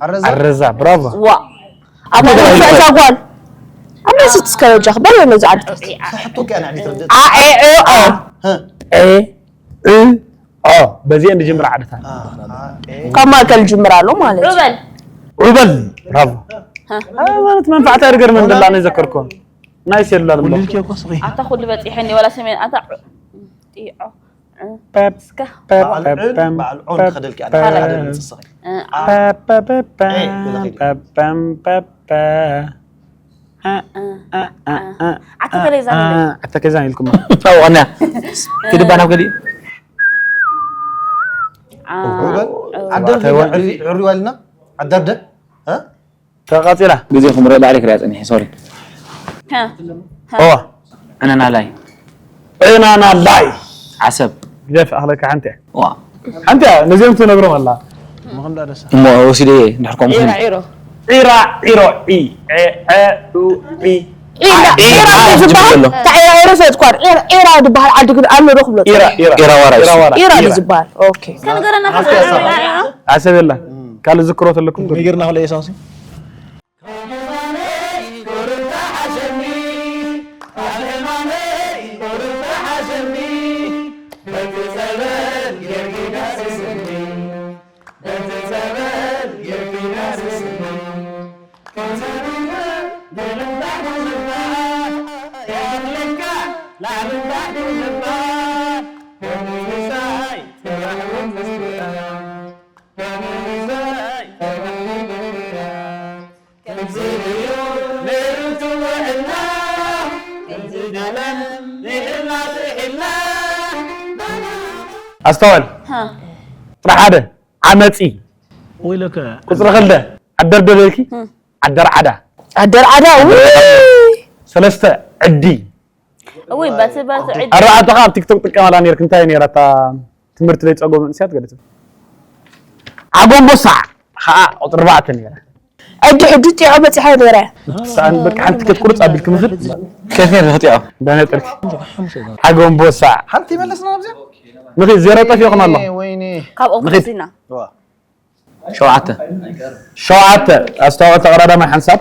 ዓረዛ ዓረዛ ብራቮ ዋ ኣብ ናይ ርእሳ እዛ ጓል ኣንበሲት እስከ በጃ ክበር ነዚ ዓድታት ሕቶ ከ ንዕዲ ትርድእ ዓ ኤ ኦ ህ ኤ እ ኦ በዚአን ዝጅምራ ዓድታት ካብ ማእከል ጅምር ኣሎ ማለት እዩ ዑበል ዑበል ብራቮ ማለት መንፋዕታ እርገር መንደላ ነው የዘከርኩም ናይ ሴሉላር ውልልኪ እኮ ስኺ ኣታ ኩሉ በፂሐኒ ወላ ሰሜን ኣታ ጢዖ እስከ በዓል ዑን በዓል ዑን ክደልኪ ኣነ ሓደ ምፅስኺ ዓተከሌዛ ዓተከሌዛን ኢልኩም ታው ኣና ትድባ ናብ ገሊኡ ዑበል ዓደርደ ዕሪዋልና ዓደርደ እ ተቃጺላ ግዜኹም ረ ላዕሊ ክሪያ ጸኒሐ ሶሪ ኦ ዕነና ላይ ዕናና ላይ ዓሰብ ግደፍ ኣኽለካ ሓንቲ ዋ ሓንቲ ነዚኦም ትነግሮም ኣላ እሞ ወሲደ እንድሕር ከምኡ ዒራ ኮይኑ ዒሮ ዒራ ዒሮ ዒ ዒ ዒ ዒ ዒራ ዒራ ዝበሃል እንታይ ዒራ ዒሮ ፈጥኳር ዒራ ዒራ ዝበሃል ዓዲ ግን ኣሎ ዶ ክብሎ ኢራ ኢራ ኢራ ዋራ እዩ። ኢራ ዋራ ዒራ ኢራ። እዩ ዝበሃል ኦኬ ከንገረና ሓንቲ ሓሳብ። ዓሰብ የላ ካልእ ዝክሮ ተለኩም ነጊርና ክለ የሳሲ ኣስተውዕል ጥራሕ ሓደ ዓመፂ ወይለከ ቁፅሪ ክልተ ዓደርደበልኪ ዓደርዓዳ ኣደርዓዳ ውይ ሰለስተ ዕዲ እውይ በቲ በቲ ዕዲ ኣርባዕተ ካብ ቲክቶክ ጥቀማላ ነርክ እንታይ ነራ እታ ትምህርቲ ለይ ፀጎ መንእስያት ገለ ዓጎምቦሳ ከዓ ቁፅሪ ኣርባዕተ ነራ ዕዲ ዕዲ ጢዖ በፂሓ ነረ ሰኣን በቃ ሓንቲ ትኬት ቁርፅ ኣቢልክ ምኽድ ከፊር ህጥያ እንዳነጥርክ ዓጎምቦሳ ሓንቲ ይመለስና ናብዚኣ ንኽድ ዜሮ ጠፊኹም ኣሎ ወይኔ ካብኦም ክወስድና ሸውዓተ ሸውዓተ ኣስተዋቐ ተቐዳዳማይ ሓንሳብ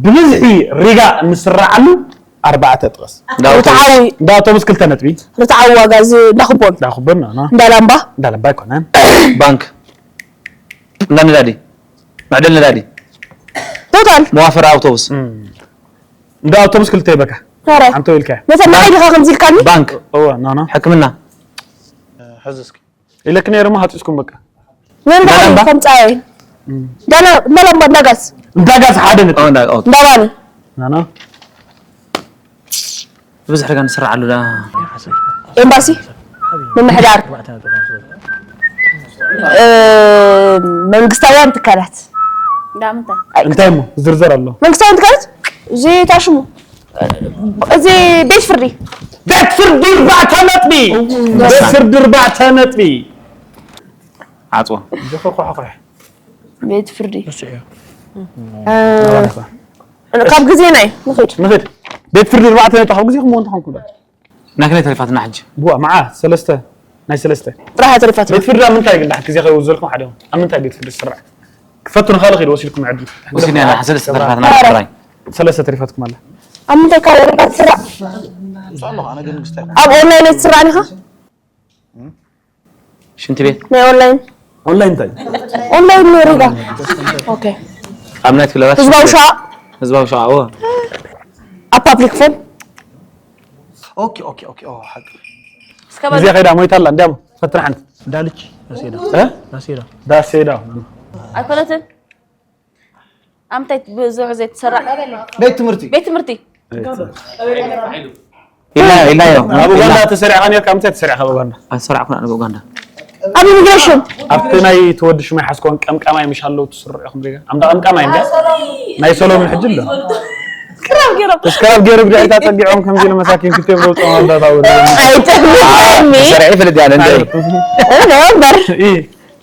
ብብዝሒ ሪጋ እንስራዓሉ ኣርባዕተ ጥቕስ ዳውቶቡስ ርትዓዊ ዳውቶቡስ ክልተ ነጥቢ ርትዓዊ ዋጋ እዚ እንዳኽቦን ዳኹበና እንዳላምባ እንዳለባ ኣይኮነን ባንክ እንዳ ነዳዲ መዕደል ነዳዲ ቶታል መዋፈሪ ኣውቶቡስ እንዳ ኣውቶቡስ ክልተ ይበካ ረ ሓንቶ ኢልካ መሰናይ ዲኻ ከምዚ ኢልካኒ ባንክ እወ ኖ ኖ ሕክምና ሕዚ እስኪ ኢለክ ነይሩ ሞ ሃፂፅኩም በቃ ነንዳ እንዳላምባ? ከምፃየ እንዳላምባ እንዳጋዝ እንዳጋዝ ሓደ ነጥቢ ኦ፣ እንዳ- ኦኬ። እንዳባኒ ኖ ኖ ብዙሕ ርጋ ንስራዓሉ ዳ ኤምባሲ ምምሕዳር እ፣ መንግስታውያን ትካላት እንዳ ምንታይ እንታይ ሞ ዝርዝር ኣሎ መንግስታውያን ትካላት እዚ ታሽሙ እዚ ቤት ፍርዲ ቤት ፍርዲ ኣርባዕተ ነጥቢ ቤት ፍርዲ ኣርባዕተ ነጥቢ ዓፅዋ ዝኽርኩሕኩሕ ቤት ፍርዲ እ፣ ካብ ግዜ ናይ ንኽድ ንኽድ ቤት ፍርዲ ኣርባዕተ ነጥቢ ካብ ግዜኹም ሞ እንተኾንኩም ዶ ናክነ ተሪፋትና ሕጂ ብዋ መዓ ሰለስተ ናይ ሰለስተ ጥራሕ ተሪፋት ቤት ፍርዲ ኣብ ምንታይ ግን ድሓር ግዜ ከይወዘልኩም ሓደ ኣብ ምንታይ ቤት ፍርዲ ዝስራሕ ክፈቱ ንኻልእ ከይድ ወሲድኩም ዕድል ወሲድና ኢና ሰለስተ ተሪፋትና ጥራይ ሰለስተ ተሪፋትኩም ኣላ ኣብ ምንታይ ካልእ ርጋ ትስራሕ ኣሎ ኣነ ግን ግስታይ ኣብ ኦንላይን ኣይትስራዕን ኢኻ ሽንቲ ቤት ናይ ኦንላይን ኦንላይን እንታይ? ኦንላይን ነው ሪጋ። ኦኬ። ኣብ ናይ ክለባት ህዝባዊ ሸዋ ህዝባዊ ሸዋ እዎ ኣብ ፓብሊክ ፎን ኦኬ ኦኬ ኦኬ ኦ ሓቂ እስከ በሉ ግዜ ከይዳ ሞይታ ኣላ እንዲያም ፈትና ሓንቲ ዳልች ዳሴዳ እ? ዳሴዳ ዳሴዳ ኣይኮነትን። ኣምታይ ብዙሕ ዘይትሰራዕ ቤት ትምህርቲ ቤት ትምህርቲ ኢላ ኢላዮ ኣብ ኡጋንዳ ተሰሪዕካ ነርካ ምንታይ ተሰሪዕካ ኣብ ኡጋንዳ ኣሰራዕኩና ኣብ ኡጋንዳ ኣብ ኢሚግሬሽን ኣብቲ ናይ ተወዲ ሽማይ ሓስኮን ቀምቃማይ ምሽ ኣለዉ ትስርዑ ኢኹም ሪጋ ኣምዳ ቀምቃማይ እንዳ ናይ ሰሎምን ሕጂ ኣሎ ክራብ ገይሮም እስከ ኣብ ገይሩ ብድሕሪታ ጸጊዖም ከምዚ ኢሉ መሳኪን ክልቲኦም ዘውፅኦም ኣንዳታ ወደ ኣይጠብቀኒ ሰሪዕ ይፈልጥ ያለ እንደ እምበር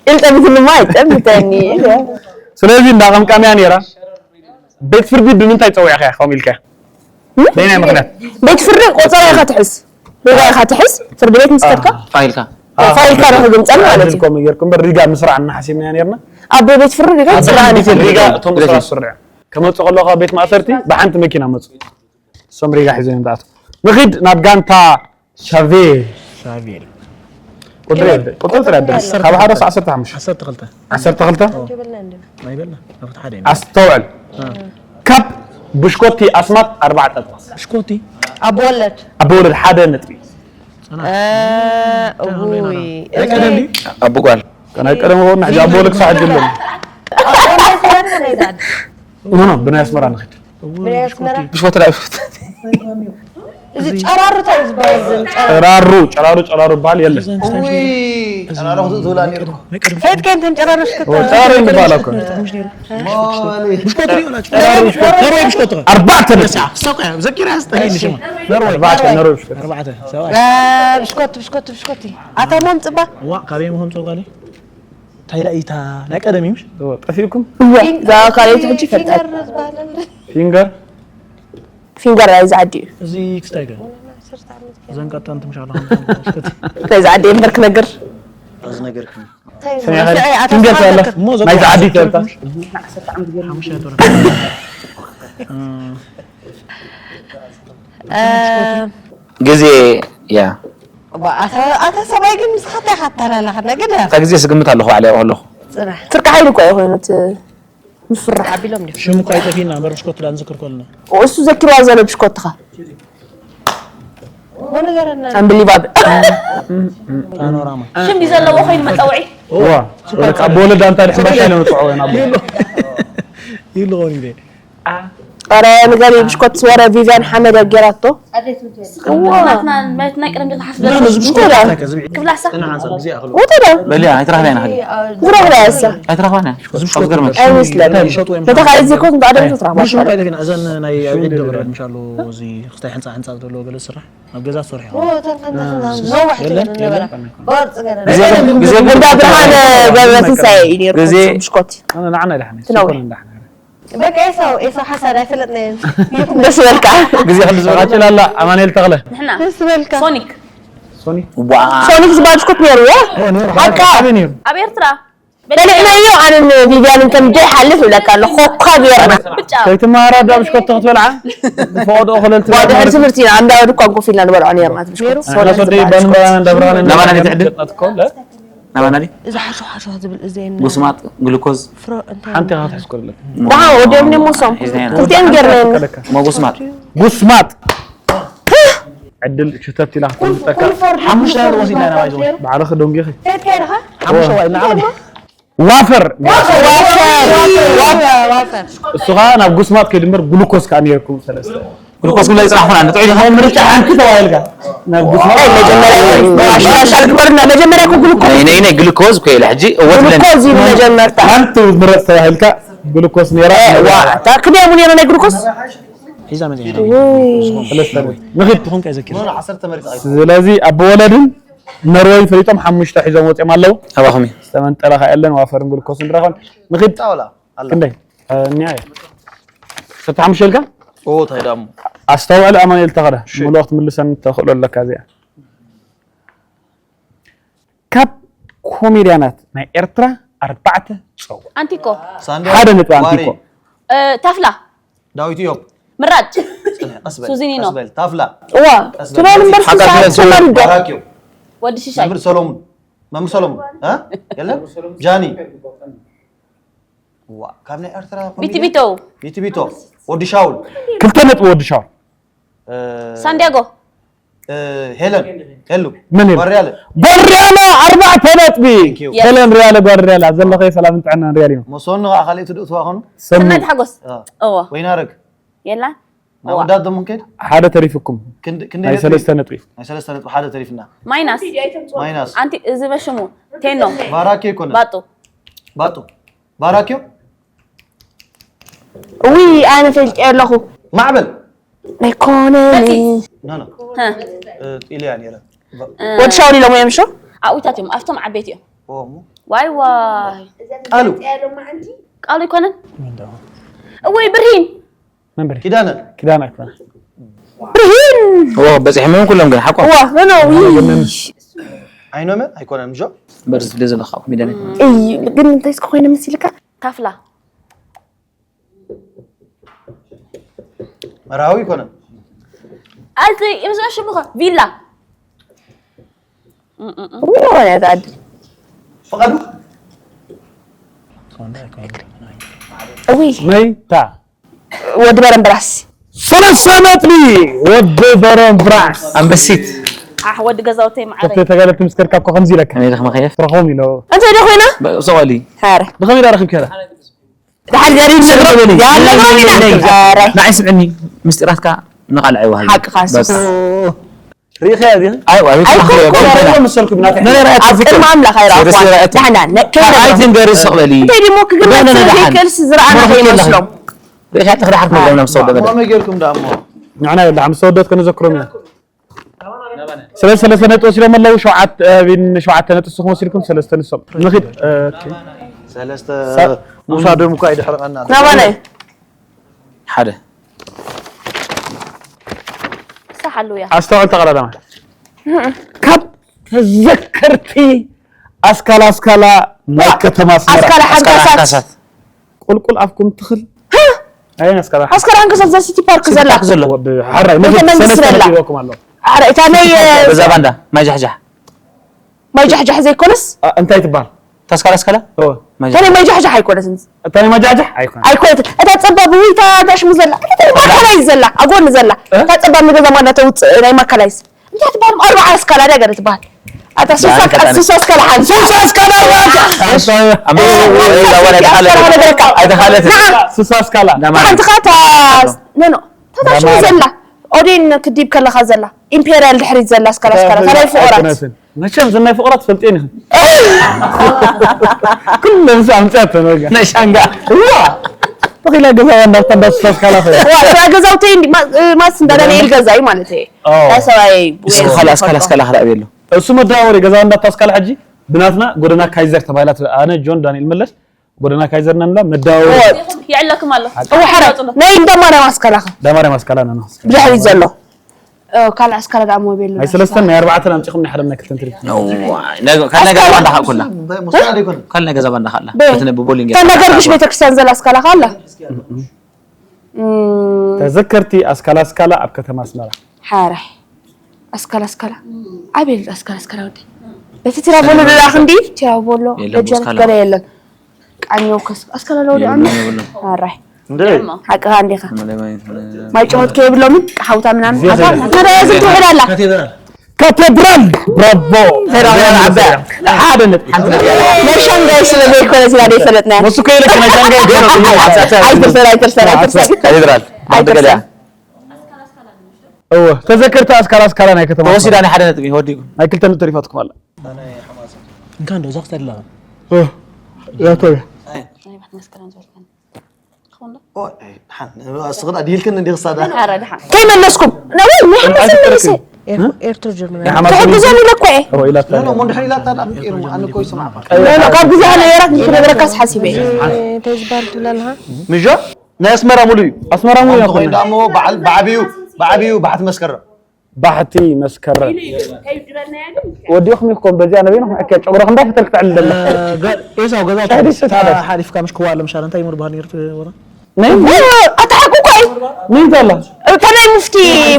ኢልጠብትንማ ኣይጠብተኒ ስለዚ እንዳ ቀምቃምያ ነይራ ቤት ፍርዲ ብምንታይ ፀዊዕካ ኢኻ ኢልካ በይናይ ምክንያት ቤት ፍርዲ ቆፀራ ኢኻ ትሕዝ ሪጋ ኢኻ ትሕዝ ፍርዲ ቤት ምስ ከድካ ፋይልካ ፋይልካ ንክግምፀል ማለት እዩ ኮም ጌርኩም በር ሪጋ ምስራዕ እናሓሲብና ነርና ኣብ ቤት ፍርዲ ሪጋ ይፅራኒ ሪጋ እቶም ምስራዕ ስርዕ ከመፁ ከለካ ቤት ማእሰርቲ ብሓንቲ መኪና መፁ እሶም ሪጋ ሒዞም ይምጣቱ ንኺድ ናብ ጋንታ ሻቬ ሻቬል ቁጥሪ ቁጥሪ ጥራይ ካብ ሓደ ክሳብ ዓሰርተ ሓሙሽተ ዓሰርተ ክልተ ዓሰርተ ክልተ ናይ በላ ኣብቲ ሓደ ኣስተውዕል ካብ ብሽኮቲ ኣስማት ኣርባዕተ ጥቕስ ብሽኮቲ ኣብ ወለድ ኣብ ወለድ ሓደ ነጥቢ እውይ ቀደም ኣብ ጓል ናይ ቀደም ሆን ሕጂ ኣብ ወለድ ክሳዕ ሕጂ ኣለና ኖ ኖ ብናይ ኣስመራ ንኽድ ብሽኮቲ ላ ብሽኮቲ እዚ ጨራሩ እንታይ እዩ ዝበሃል? ጨራሩ ጨራሩ ጨራሩ በሃል የለን እዛ ንስታይ ከየት ከየት እንተን ጨራሩ ሽከት ጨራሩ ይበሃል እኮ ነርወይ ብሽኮቲ ኣርባዕተ ነጥቢ ሰውቃ ዘኪራ ስጠኒ ሽማ ኣርባዕተ ነርወ ብሽኮቲ ኣርባዕተ ሰብኣይ ብሽኮት ብሽኮት ብሽኮቲ ኣታሞም ፅባ ዋ ካበይ ምኾም ፀጓሊ እንታይ ዳኢታ ናይ ቀደም እዩ ጠፊእኩም እዛ ካልኣይቲ ሕጂ ይፈልጣል ፊንገር ፊንገር ናይ ዝዓዲ እዩ እዚ ክስታይ ገ ዘንቀጣን ትምሻለ ናይ ዝዓዲ እምበር ክነግር እዚ ነገር ክም ፊንገር ተላ ናይ ዝዓዲ ተልታ ግዜ ያ ኣተ ሰብኣይ ግን ምስኻታ ኢኻ ኣተላላኸና ግን እታ ግዜ ስግምት ኣለኹ ባዕለ ኣለኹ ፅናሕ ፍርቂ ሓይሊ እኮ እዩ ኮይኑ እቲ ምፍራሕ ኣቢሎም ዲ ሽም እኳ ይጠፊና እምበር ብሽኮት ዳ ንዝክር ከልና እሱ ዘኪርዋ ዘሎ ብሽኮትኻ ወነገረና ኣንብሊባብል ፓኖራማ ሽም እዩ ዘለዎ ኮይኑ መፀውዒ ዋ ወለካ በወለዳ እንታይ ድሕባሻ ኢለ መፅዕዎ ኢና ይሉ ኾን ኢለ ኧረ ንገሪ ብሽኮት ወረ ቪቪያን ሓመድ ጌራቶ ናትና ናይ ቀደም ዶ ተሓስበ እዚ ብሽኮት እንታይ ከዝብዒ ክብላሳ ወተደ በሊያ ኣይትራህዳ ኢና ኸዲ ዝረኽባ ያሳ ኣይትራኽባና እዚ ብሽኮት ገርመ ኣይመስለኒ ይሸጡ እዮም ነታ ካልእ ዘይኮን ብኣደም ትራኽባ ሽም እንታይ ደፊና እዘን ናይ ኣብ ኢድ ገበረ ምሻሉ እዚ ክስታይ ሕንፃ ሕንፃ ዘሎ ገለ ዝስራሕ ኣብ ገዛ ዝሰርሑ ነዋሕቲ ነበራ ቅርፂ ገረ ግዜ ግን እንዳ ብርሃነ ገብረትንሳኤ እዩ ነይሩ ግዜ ብሽኮት ንዓና ይድሓነ ትነውሕ። ይኮነ እንዳሕነ በቃ ኤሳው ኤሳው ሓሳድ ኣይፈለጥናየን ደስ በልካ ግዜ ክሉ ዝበላ ቀጭላላ ኣማኑኤል ተኽለ ንሕና ደስ በልካ ሶኒክ ዋ ሶኒክ ዝበሃል ብሽኮት ነይሩ ያ ሓቃ ኣበይ ነይሩ ኣብ ኤርትራ በሊዕናዮ ኣነን ቪቪያንን ከም ዘይሓልፍ ይብለካ ኣሎ ኮካ ገርና ብጫ ከይትመሃራ ዳ ብሽኮት ክትበልዓ ፈቐድኦ ክለል ዋ ድሕሪ ትምህርቲ ኢና እንዳ ድኳን ኮፍ ኢልና ንበልዖ ነርና ብሽኮት ኣናሶ ደይ ባንባና እንዳብርሃነ ናባና ዘይትዕድል? ናባና ድዩ? እዚ ሓሾ ሓሾ ዝብል እዚ ጉስማጥ ግሉኮዝ ፍሮ እንታይ ሓንቲ ኢኻ ክትሕዝ ኮለክ ደሓ ወዲኦም ደሞ ሶም ሒዝናዮ ኢና። ክልቲኦም ገርነን ሞ ጉስማጥ ጉስማጥ ዕድል ሽተት ኢላ ክትምጠካ ሓሙሽተ ወሲድና ኢና ባይዘ ባዕልኺ ደንጊኺ ከድካ ኢኻ ሓሙሽተ ዋይ ንዓቕሊ ዋፈር ዋፈር እሱ ከዓ ናብ ጉስማጥ ከይድምበር ግሉኮስ ከዓ ነርኩም ሰለስተ ግሉኮስ ግላይ ፅራሕ ኾና ንጥዑይ ናይ ምርጫ ሓንቲ ተባሂልካ ናብ ጉስማጥ መጀመርያ ማሻሻል ግበርና መጀመርያ እኮ ግሉኮዝ ነይ ነይ ግሉኮዝ ኮይለ ሕጂ እወት ብለን ግሉኮዝ እዩ መጀመርታ ሓንቲ ምረፅ ተባሂልካ ግሉኮስ ነራ ዋ እታ ክደሙ ነይረ ናይ ግሉኮስ ሒዛ መፅያ ሰለስተ ንኺድ ትኾንካ ዘኪር ስለዚ ኣብ ወለድን ነርወይ ፈሊጦም ሓሙሽተ ሒዞም ወፂኦም ኣለዉ ኣባኹም እዩ ዝተመንጠለ ከ የለን ዋፈርን ግሉኮስን ረኸን ንኺድ ጣውላ ኣላ ክንደይ እኒያ እየ ሰብቲ ሓሙሽተ ኢልካ ኦ ታይ ዳሞ ኣስተውዕል ኣማኑኤል ተኸረ ምልኦ ክትምልሰኒ ተኽእሎ ኣለካ እዚኣ ካብ ኮሜድያናት ናይ ኤርትራ ኣርባዕተ ፀው ኣንቲኮ ሳንዶ ሓደ ነጥቢ ዋሪ ኣንቲኮ እ፣ ታፍላ ዳዊት ኢዮብ ምራጭ ቀስ በል ሱዚኒኖ። ቀስ በል ታፍላ እዋ ትበል እምበር ሓቃ ስሳ ትበል ሰማሪ ዶ ባራኪዮ ወዲ ሽሻይ መምህር ሰሎሙን መምሰሎም እ የለን ጃኒ ዋ ካብ ናይ ኤርትራ ኮሜዲ ቢትቢቶ ቢትቢቶ ወዲ ሻውል ክልተ ነጥቢ ወዲ ሻውል እ፣ ሳንዲያጎ እ፣ ሄለን ሄሉ መን ሄሉ? ጓርያለ ጓርያላ ኣርባዕተ ነጥቢ you። ሄለን ሪያለ ጓርያላ ዘለኸ ሰላምን ጥዕናን ሪያል እዩ መሶን ንኻ ካልእ ትድእ ትዋ ኾኑ ሰናይት ሓጎስ እዎ ወይናረግ የላ ናብ ወዳት ደሞ ንከይድ ሓደ ተሪፍኩም ክንድ- ክንደይ ናይ ነጥቢ? ሰለስተ ነጥቢ ናይ ሰለስተ ነጥቢ ሓደ ተሪፍና ማይናስ ማይናስ ኣንቲ ዝበሽሙ ቴኖ ባራኪ ይኮነ ባጡ ባጡ ባራኪዮ ውይ ኣነ ፈልጢ ኣለኹ ማዕበል ኣይኮነን ኖ ኖ ሀ፣ እ፣ ኢልያ ነረ ወዲ ሻውል ኢሎም እዮም ሾ ኣዊታት እዮም ኣብቶም ዓበይቲ እዮም ኦሙ ዋይ ዋይ ቃሉ ቃሉ ኣይኮነን እወይ ብርሂን መንበሪ ኪዳነ ኪዳን ኣይኮነ ብርሂን ኦ በፂሖም ኩሎም ግን ሓቆም ዋ ኖ ኖ ውይ ኣይኖመ ኣይኮነን ምሾ በርዚ ፍለ ዘለካ ኮሚደን እይ ግን እንታይ እስከ ኮይነ መሲልካ ካፍላ መርሃዊ ይኮነን ኣንቲ ምስ ሽሙኸ ቪላ ውይ ኖ ያ ዛድ ፈቃዱ ውይ መይታ ወዲ በረምብራስ ሰለስተ ነጥቢ ወዲ በረምብራስ ኣንበሲት ኣሕ ወዲ ገዛውተይ ማዕረ ከፍተ ተጋለብቲ ምስ ከድካ እኮ ከምዚ ኢለካ ከመይ ኢልካ መኸየፍ ትረኸቦም ኢሎ በ- ሰቐሊ ሃረ ብኸመይ ዳ ረኺብካ ዳ ድሓር ዘሪብ ስቕ በለኒ። ያለማሚናረ ንዓይ ስምዕኒ ምስጢራትካ ንቓልዕ ኣይወሃብ ሓቅኻ ሱስ ሪኸያ ዲኺ ኣይዋ ኣይኮንኩ ሪኸያ መሰልኩ ብናተ ነረይ ኣብ ቅድሚ ኣምላኽ ኣይረኣኹዋን ዳሕና ኣይትንገሪ ስቕ በሊ እንታይ ደሞ ክግርመት ደህና ስለ ደሓን። ዘይክእል ዝረኣና ሞራል ከይመስሎም ሪኸያ ኣለኺ ደሓር ክብሎም ናብ ሰው ደበደ ሞራል ገይርኩም ዳ እሞ ንዕና የለ ሓምስተ ወደት ከነዘክሮም ኢና ስለ ሰለስተ ነጥቢ ወሲዶም ኣለዉ ሸውዓተ እ፣ ቢን ሸውዓተ ነጥቢ ስኹም ወሲድኩም ሰለስተ ንሶም ንኺድ እ፣ ኦኬ። ሰለስተ ምውሳዶም እኳ ይድሕርቐና ናባናይ ሓደ ሳሓሉ እያ ኣስተውዕል ተቐዳዳማይ ካብ ተዘከርቲ ኣስካላ ኣስካላ ናይ ከተማ ኣስመራ ኣስካላ ሓንካሳት ቁልቁል ኣፍኩም ትኽል ኣየን ኣስካላ ኣስካላ ሓንካሳት እዛ ሲቲ ፓርክ ዘላ ዘሎ ሓራይ ቤተ መንግስቲ ዘላ። ይወኩም ኣሎ ኣረ እታ ናይ በዛ ባንዳ ማይ ጃሕጃሕ ማይ ጃሕጃሕ ዘይኮነስ ኣ፣ እንታይ ትበሃል ታስካላ ኣስካላ ኦ፣ እታ ናይ ማይ ጃሕጃሕ ኣይኮነትን እታ ናይ ማጃጃሕ ኣይኮነ ኣይኮነት እታ ፀባብ ውይ እታ ዳሽ ዘላ እታ ማእከላይ ዘላ ኣጎኒ ዘላ እታ ፀባብ ንገዛ ማና ተውፅእ ናይ ማእከላይስ እንታይ ትበሃል ኣርባዓ ኣስካላ ድያ ገለ ትበሃል ኣታ ሱሳ ኣስካላ ሓንቲ ሱሳ ኣስካላ ኣይተኻለት ስሳ ኣስካላ ሓንቲ ኸ እታ ኖ ኖ እታ ዳሽ ዘላ ኦዴን ክዲብ ከለኻ ዘላ ኢምፔርያል ድሕሪት ዘላ ኣስካላ ኣስካላ እታ ናይ ፍቑራት መቸም ዝናይ ፍቕራት ፈልጥየን ኢኽን ኩለን ኣምፅኣቶ ነጋ ናይ ሻንጋ እዋ ተኺላ ገዛ እንዳታ እንዳስሳስካላ ፈ ዋ እዛ ገዛውተይ እንዲ ማ- እ፣ ማስ እንዳ ዳንኤል ገዛ እዩ ማለት እዩ ናይ ሰብኣይ እስኪ ካልእ ኣስካላ ኣስካላ ክረኣብ የሎ እሱ መደዋወሪ ገዛ እንዳታስካላ ሕጂ ብናትና ጎደና ካይዘር ተባሂላ ትብል። ኣነ ጆን ዳንኤል መለስ ጎደና ካይዘር ነንዳ መደዋወሪ ይዕለኩም ኣሎ እወ ሓረ ናይ እንዳ ማርያም ኣስካላኸ ዳማርያም ኣስካላ ነና ብድሕሪት ዘሎ እ፣ ካልእ ኣስካላ ዳኣ ሞቤል ናይ ሰለስተን ናይ ኣርባዕተን ኣምፂኹም ናይ ሓደ ናይ ክልተን ትሪፍ ካልእ ናይ ገዛ ባንዳ ካኩላ እንታይ መስዋዕት ይኮን ካልእ ናይ ገዛ ባንዳ ካላ በ- እቲ ነብቦሊንግ ተናገር ግሽ ቤተክርስትያን ዘላ ኣስካላ ካላ ተዘከርቲ ኣስካላ ኣስካላ ኣብ ከተማ ኣስመራ ሓረ ኣስካላ ኣስካላ ኣቤል ኣስካላ ኣስካላ ወዲ በቲ ቲራቦሎ ደላ ክንዲ ቲራቦሎ የለን፣ ደጀነት ኣስካላ። ገለ የለን ቃኘው ከስ ኣስካላ ለወዲ ኣሚ ኣራይ እንዴ ሓቅኻ እንዲኻ ማይ ጨወት ከየብሎምን ሓውታ ምናምን ኣታ ተረያ ዝትውሕድ ኣላ ካቴድራል ብራቮ ሓደ ነጥቢ ሓንቲ ነጥቢ ናይ ሻንጋይ ስለ ዘይኮነ ሲና ደይፈለጥና ወሱ ከይለክ ናይ ሻንጋይ ገይሩ ኣይትርሰን ኣይትርሰን ኣይትርሰን ካቴድራል ኣይትርሰን እወ ተዘከርቲ ኣስካላ ኣስካላ ናይ ከተማ ተወሲዳ ናይ ሓደ ነጥቢ ወዲኡ ናይ ክልተ ነጥቢ ተሪፋትኩም ኣላ እንካ እንደው ዛፍ ተድላ እወ ያቶያ መስከረም ዘልከን ስኽዳ ዲልክን እንዲ ክሳዳ ሓረ ድሓን ከይመለስኩም ነወይ ናይ ሓማስ መልሲ ኤርትር ጀርመን ትሕግዞም ኢለ እኮ እየ እወ ኢላታ ኖ ኖ ድሕሪ ኢላታ ዳኣ ቀይሩ ኣነ እኮ ይስማዕ ኖ፣ ኖ፣ ካብ ግዜ ኣነ የራት ንክነግረካስ ሓሲበ እየ እንታይ ዝበሃል ትብላ ኣለኻ ምጆ ናይ ኣስመራ ሙሉ እዩ ኣስመራ ሙሉ ኮይኑ ዳሞ በዓል ብዓብዩ ብዓብዩ ባሕቲ መስከረም ባሕቲ መስከረም ወዲኹም ኢኹም በዚኣ ነበይና ክምዕከ ጨጉረኹም እንዳፈተልክ ተዕልል ደላ ኤሳው ገዛ ሻሂ ደስ ታደስ። ሓሊፍካ ምሽ ክዋለ ምሻል እንታይ ይምር ባህል ነርት ወራ ናይ ኣታ ሓቁ እኮ እዩ ምን ተላ? እታ ናይ ሙፍቲ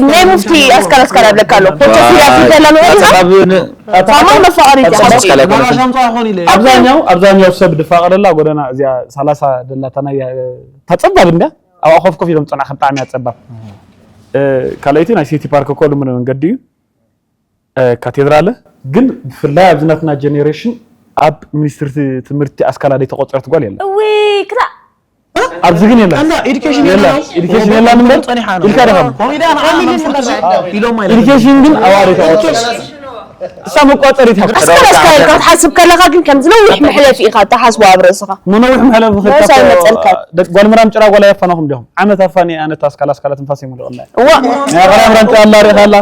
ናይ ሙፍቲ ኣስካል ኣስካል ኣለካ ኣሎ ፖርቶፊል ኣፍሪካ ኣላ ንበል ኢኻ። ኣጸባብ ን- ሳማ መፋቐሪ ኣጸባብ ሓቂ ኣስካል ኣይኮነትን። ኣብዛኛው ኣብዛኛው ሰብ ድፋቐረላ ጎደና እዚኣ ሰላሳ ደላታ ናይ ታጸባብ እንዳ ኣብ ኣኾፍ ኮፍ ኢሎም ጸናኸ ብጣዕሚ ኣጸባብ። ካልኣይቲ ናይ ሲቲ ፓርክ እኮ ልሙድ መንገዲ እዩ። ካቴድራል ግን ብፍላይ ኣብዚ ናትና ጀኔሬሽን ኣብ ሚኒስትሪ ትምህርቲ ኣስካላ ዘይተቆፀረት ጓል የለን። እውይ ክላ ኣብዚ ግን የለን። ኣንዳ ኤዱኬሽን የለን። የለን። ኤዱኬሽን የለን እምበር ጸኒሓ ነው። ኢልካ ደኸም። ኮሚዳ ንዓ መንፈስ ኢሎም ኣይለን። ኤዱኬሽን ግን ኣዋሪ ተቆፀረት። እሳ መቋፀሪት ሃብቲ ኣስካል ኣስካል ኢልካ ክትሓስብ ከለኻ ግን ከምዚ ነዊሕ መሕለፊ ኢኻ እትሓስቦ ኣብ ርእስኻ። መነዊሕ መሕለፊ መስ ክልተ ኣይመፀልካን። ደቂ ጓል ምራም ጭራ ጓል ኣየፋናኹም ዲኹም? ዓመት ኣፋኒ ኣነት ኣስካል ኣስካላት ንፋስ ይምልኦ። እዋ ናይ ኣኽራን ራንጫ ኣላ ሪእኻ ኣላ።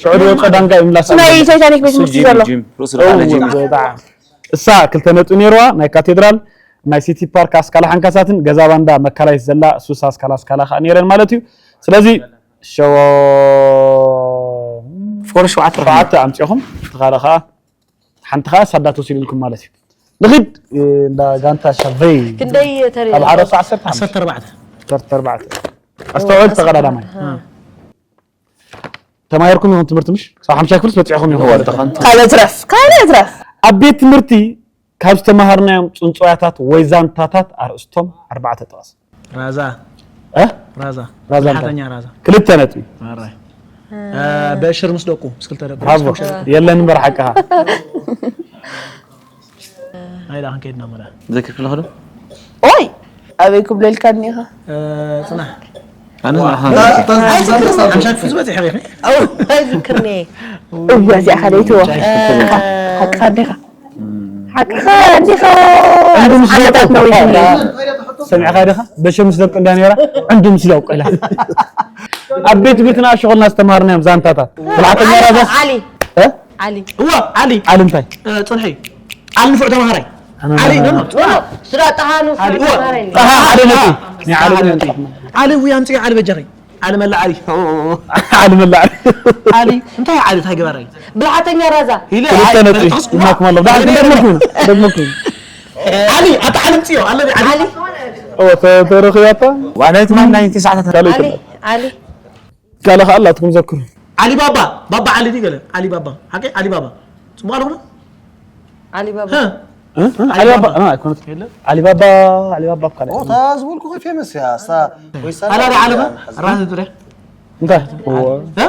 ሽዑ ድወፀ ዳንጋ ይምላስ ናይ ታይታኒክ ቤት ትምህርቲ ዘሎ። ጅም ሩስ ርሓነ ጅም። እሳ ክልተ ነጥቢ ነይርዋ ናይ ካቴድራል ናይ ሲቲ ፓርክ ኣስካላ ሓንካሳትን ገዛ ባንዳ መካላይት ዘላ ሱስ ኣስካላ ኣስካላ ከዓ ነይረን ማለት እዩ። ስለዚ ሸዎ ፍቅሪ ሸውዓተ ሸውዓተ ኣምፂኹም ትኻለ ከዓ ሓንቲ ከዓ ሳዳት ወሲድልኩም ማለት እዩ። ንኺድ እንዳ ጋንታ ሻቨይ ክንደይ ተሪር ካብ ሓደ ክሳብ ዓሰርተ ሓሙሽተ። ዓሰርተ ኣርባዕተ። ዓሰርተ ኣርባዕተ። ኣስተውዕል ተቐዳዳማይ። ተማሂርኩም ይኹን ትምህርቲ ምሽ ክሳብ ሓምሻይ ክፍልስ በፂዕኹም ይኹን። ካልእ ትረፍ ካልእ ትረፍ። ኣብ ቤት ትምህርቲ ካብ ዝተማሃርናዮም ፅንፅዋያታት ወይ ዛንታታት ኣርእስቶም ኣርባዕተ ጥቐስ። ራዛ እ? ራዛ ራዛ እንታይ? ብልሓተኛ ራዛ ክልተ ነጥቢ። ኣራይ በእሽር ምስ ደቁ ምስ ክልተ ደቁ ብራቮ። የለን እምበር ሓቅኻ። ኣይዳ ክንከይድና መላ ዘክር ክለኹ ዶ? ኦይ ኣበይ ክብለልካ እኒኻ? ጽናሕ ኣነ ንዓኻ ሓምሻ ክፍል ዝበጽሐ ሪኺ? ኣይዝክርኒ። እወ እዚኣ ከደይትዎ ሓቅኻ እንዲኻ ሓቅኻ እንዲኻ። ዓመታት ነዊሕ ሰሚዕኻ ዲኻ? በሸምስ ደቂ እንዳ ነራ ዕንዱ ምስ ደው ቆላ ኣብ ቤት ቤትና ኣሸኾልና ዝተማሃርናዮም ዛንታታት ብላዕተኛ ራዛስ ዓሊ እ? ዓሊ እዋ ዓሊ ዓሊ እንታይ? እ፣ ጽንሒ ዓሊ ንፉዕ ተማሃራይ ኣነ ዓሊ ነበር። ኖ፣ ስራ ጠሃኑ ዓሊ እዋ። ጠሃ ሓደ ነጥቢ። ናይ ዓሊ ዓሊ ነጥቢ። ዓሊ እዊ ኣምጽእ ዓሊ በጃኺ ዓሊ መላ ዓሊ ዓሊ መላ ዓሊ ዓሊ እንታይ ዓሊ እንታይ ገባራይ ብላዕተኛ ራዛ ኢለ ክልተ ነጥቢ። ይማክም ኣሎ። ዳሕር ክደግመኩ ክደግመኩ። ዓሊ ኣታ ዓሊ ኣምጽዮ ኣለ ዓሊ ዓሊ ኦ ተ- ተረኺባታ። ዋናይት ማን ናይ ተስዓታት ካልእ ዓሊ ይትላል። ዓሊ ካልእ ከኣ ኣላትኩም ዘክሩ። ዓሊ ባባ ባባ ዓሊ ድዩ ገለ ዓሊ ባባ ሓቂ ዓሊ ባባ ጽቡቕ ኣለኹም። ዓሊ ባባ እ? እ? እ? ዓሊ ባባ እ፣ ኣይኮነት። የለ። ዓሊ ባባ ዓሊ ባባ እኮ ኣለ። ኦ፣ እታ ዝበልኩ ፌመስ እያ። እሳ ወይ ሳላ ኣላ ዶ ዓሊ ባ? ሓዝና። ራስ ጥረ። እንታይ? እ?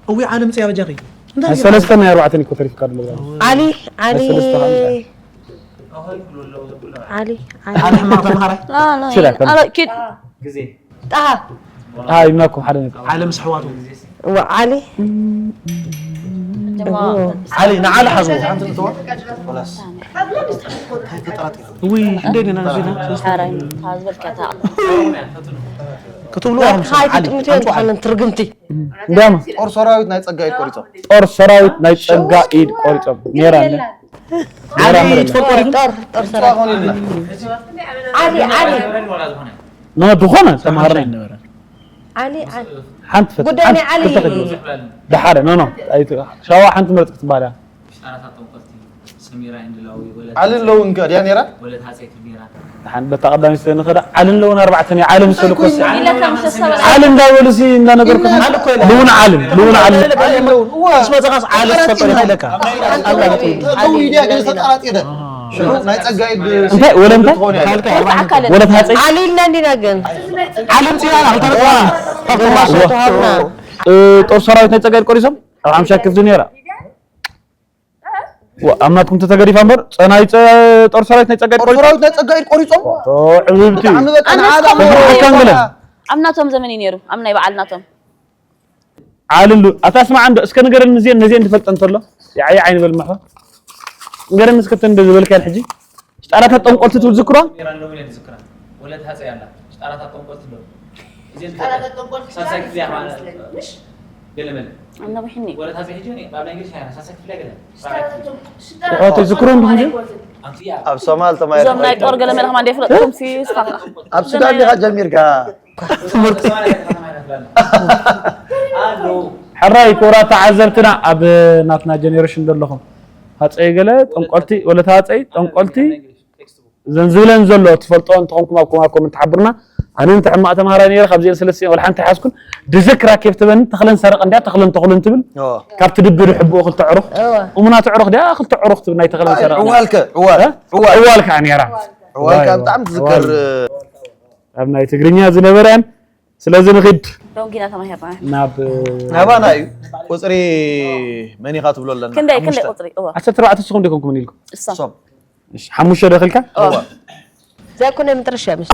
እዊ ዓለም ጽያ በጃኺ። እንታይ ናይ ሰለስተ ናይ ኣርባዕተን እኮ ተሪፍካ ኣሎ። ዓሊ ዓሊ ሰለስተ ዓሊ። ዓሊ ዓሊ ዓሊ። ሕማቕ ተምሃራይ። ላ ላ። ሽራ ከም ኣረ ኪድ ግዜ ጣሃ ኣይ ማኩም ሓደ ነጥቢ። ዓለም ስሕዋቱ። ወዓሊ ዓሊ ንዓሊ ሓዝዎ። ሓንቲ ንእትዋ። ውይ እንዴት ነና ዜና ሓራይ ታዝበልካ ታቕ ክትብሉ ኣምሱ ሃይ ዓሊ ትጥምት ኣምሱ ዓሊ። ትኾነን ትርግምቲ። እንዲያማ ጦር ሰራዊት ናይ ጸጋይ ቆሪጾም። ጦር ሰራዊት ናይ ጸጋ ኢድ ቆሪጾም። ኔራ ነ ዓሊ ትፈልጦ ዲኹም? ጦር ጦር ሰራዊት። ሆን ኢልና። ዓሊ ዓሊ ኖ ዝኾነ ተማሃርና ይነበረ። ዓሊ ዓሊ ሓንቲ ፈት- ጉዳይ ናይ ሓንቲ ዓሊ። ክልተ ፈት- ደሓረ ኖ ኖ ኣይት- ሻዋ ሓንቲ መርጥ ክትበሃል እያ። ሽጣራታት ጠንቆልቲ ሰሚራ እንድላዊ ወለት ዓሊ ኣለዉ እንካ ድያ ነይራ? ወለት ሃፀይ ክቢራ ሓን በታ ቀዳሚ ስለ ንኸዳ ዓልን ለውን ኣርባዕተን እያ። ዓልን ሰሉ ኮስ ኢለ ከም ሰሰበ ዓል እንዳበሉ ሲ እንዳነገርኩ ዓል እኮ ኢለ። ልውን ዓልን ልውን ዓልን ዓል ኣለውን። እዋ። ስመ ዘኻስ ዓል ተፈጠረ ኢለካ። ኣው ኢድያ ግን ዝተጣራጥ የደ። ሽዑ ናይ ጸጋይ ብ- እንታይ ወለ እንታይ? ትኾነ። ካልካ ካልካ ኣካለ ወለ ታጸይ? ዓሊ ኢልና እንዲና ግን። ዓልን ጽያ ካልካ እዋ። ግማሽ ተዋሃብና። እ፣ ጦር ሰራዊት ናይ ጸጋይ ቆሪሶም ኣብ ሓምሻ ክፍሊ ነይራ። ዋ፣ ኣምናትኩም ተተገዲፋ እምበር፣ ጸናይ ጸ-፣ ጦር ሰራዊት ናይ ጸጋይ ጦር ቆሪጾም? ሰራዊት ናይ ጸጋይ ቆሪጾም? ኦ፣ ዕብብቲ። ብጣዕሚ በቃ ኣነ ንዓዳ እስከ እኮ ሞራል ኣካን ገለ። ይኮና። ኣብ ናቶም ዘመን እዩ ነይሩ፣ ኣብ ናይ በዓል ናቶም። ዓልሉ፣ ኣታ ስማዕ እንዶ፣ እስከ ንገረኒ እዚኤን፣ ነዚኤን ትፈልጠን እንተሎ? ያዕ፣ ያዕ ኣይንበል ማሕበር። ንገረኒ እስከ እተን እንደ ዝበልካየን ሕጂ። ሽጣራታት ጠንቆልቲ ትብል ዝክሮ? ሜራ ኣለዉ ኢለን ዝክራ። ወለት ሃፀይ ኣላ። ሽጣራታት ጠንቆልቲ ኣለዉ። እዚኤን ሽጣራታት ጠንቆልቲ ሳልሳይ ክፍሊ ኣኽባር። ምሽ? ገለመለ። ኣናዊሕኒ። ወለት ሃፀይ ሕጂ እኔ፣ ኣብ ናይ እንግሊዝ ሃያ፣ ሳልሳይ ክፍሊ ገለ። ሽጣራታት ጠንቆልቲ። ትሕዋተይ ዝክሮ እንዲኹም ድዩ? ኣንቲ እያ። ኣብ ሶማል ተማሂርካ እዞም ናይ ጦር ገለመለ ከማን ደይፍለጥኩም ሲ ስፋ። ኣብ ሱዳን ዲኻ ጀሚርካ? ትምህርቲ። ሕራይ ክቡራት ተዓዘብትና ኣብ ናትና ጀኔሬሽን ዘለኹም ሃፀይ ገለ ጠንቆልቲ ወለት ሃፀይ ጠንቆልቲ ዘን ዝብለን ዘሎ ትፈልጦ እንተኾንኩም ኣብ ኮማ ኮመንት ሓብሩና። ኣነ እንተ ሕማቕ ተምሃራይ ነይረ ካብዚአን ሰለስቲአን ወላ ሓንቲ ሓዝኩን። ድዝክራ ኬፍ ትበኒ ተኽለን ሰረቐ እንድያ ተኽለን ተኽሉን ትብል። ኦ ካብ ትድብሪ ሕቡኡ ክልተ ዕሩኽ እወ እሙና ትዕሩኽ ድያ ክልተ ዕሩኽ ትብል ናይ ተኽለን ሰረቐ ዕዋል ከ ዕዋል ዕዋል ዕዋል ከዓ ነይራ። ዕዋል ከ ብጣዕሚ ትዝከር። ኣብ ናይ ትግርኛ ዝነበረን ስለዚ ንኽድ ዶንጊና ተማሂርና ናብ ናባና እዩ። ቁፅሪ መን ኢኻ ትብሎ ኣለና? ክንደይ ክንደይ ሓሙሽተ። ቁፅሪ እወ ዓሰርተ ኣርባዕተ ንስኹም ዲኹም ክምን ኢልኩም እሶም ሓሙሽተ ዶ ክልካ እወ ዘኩነ ምጥርሽ እያ ምስ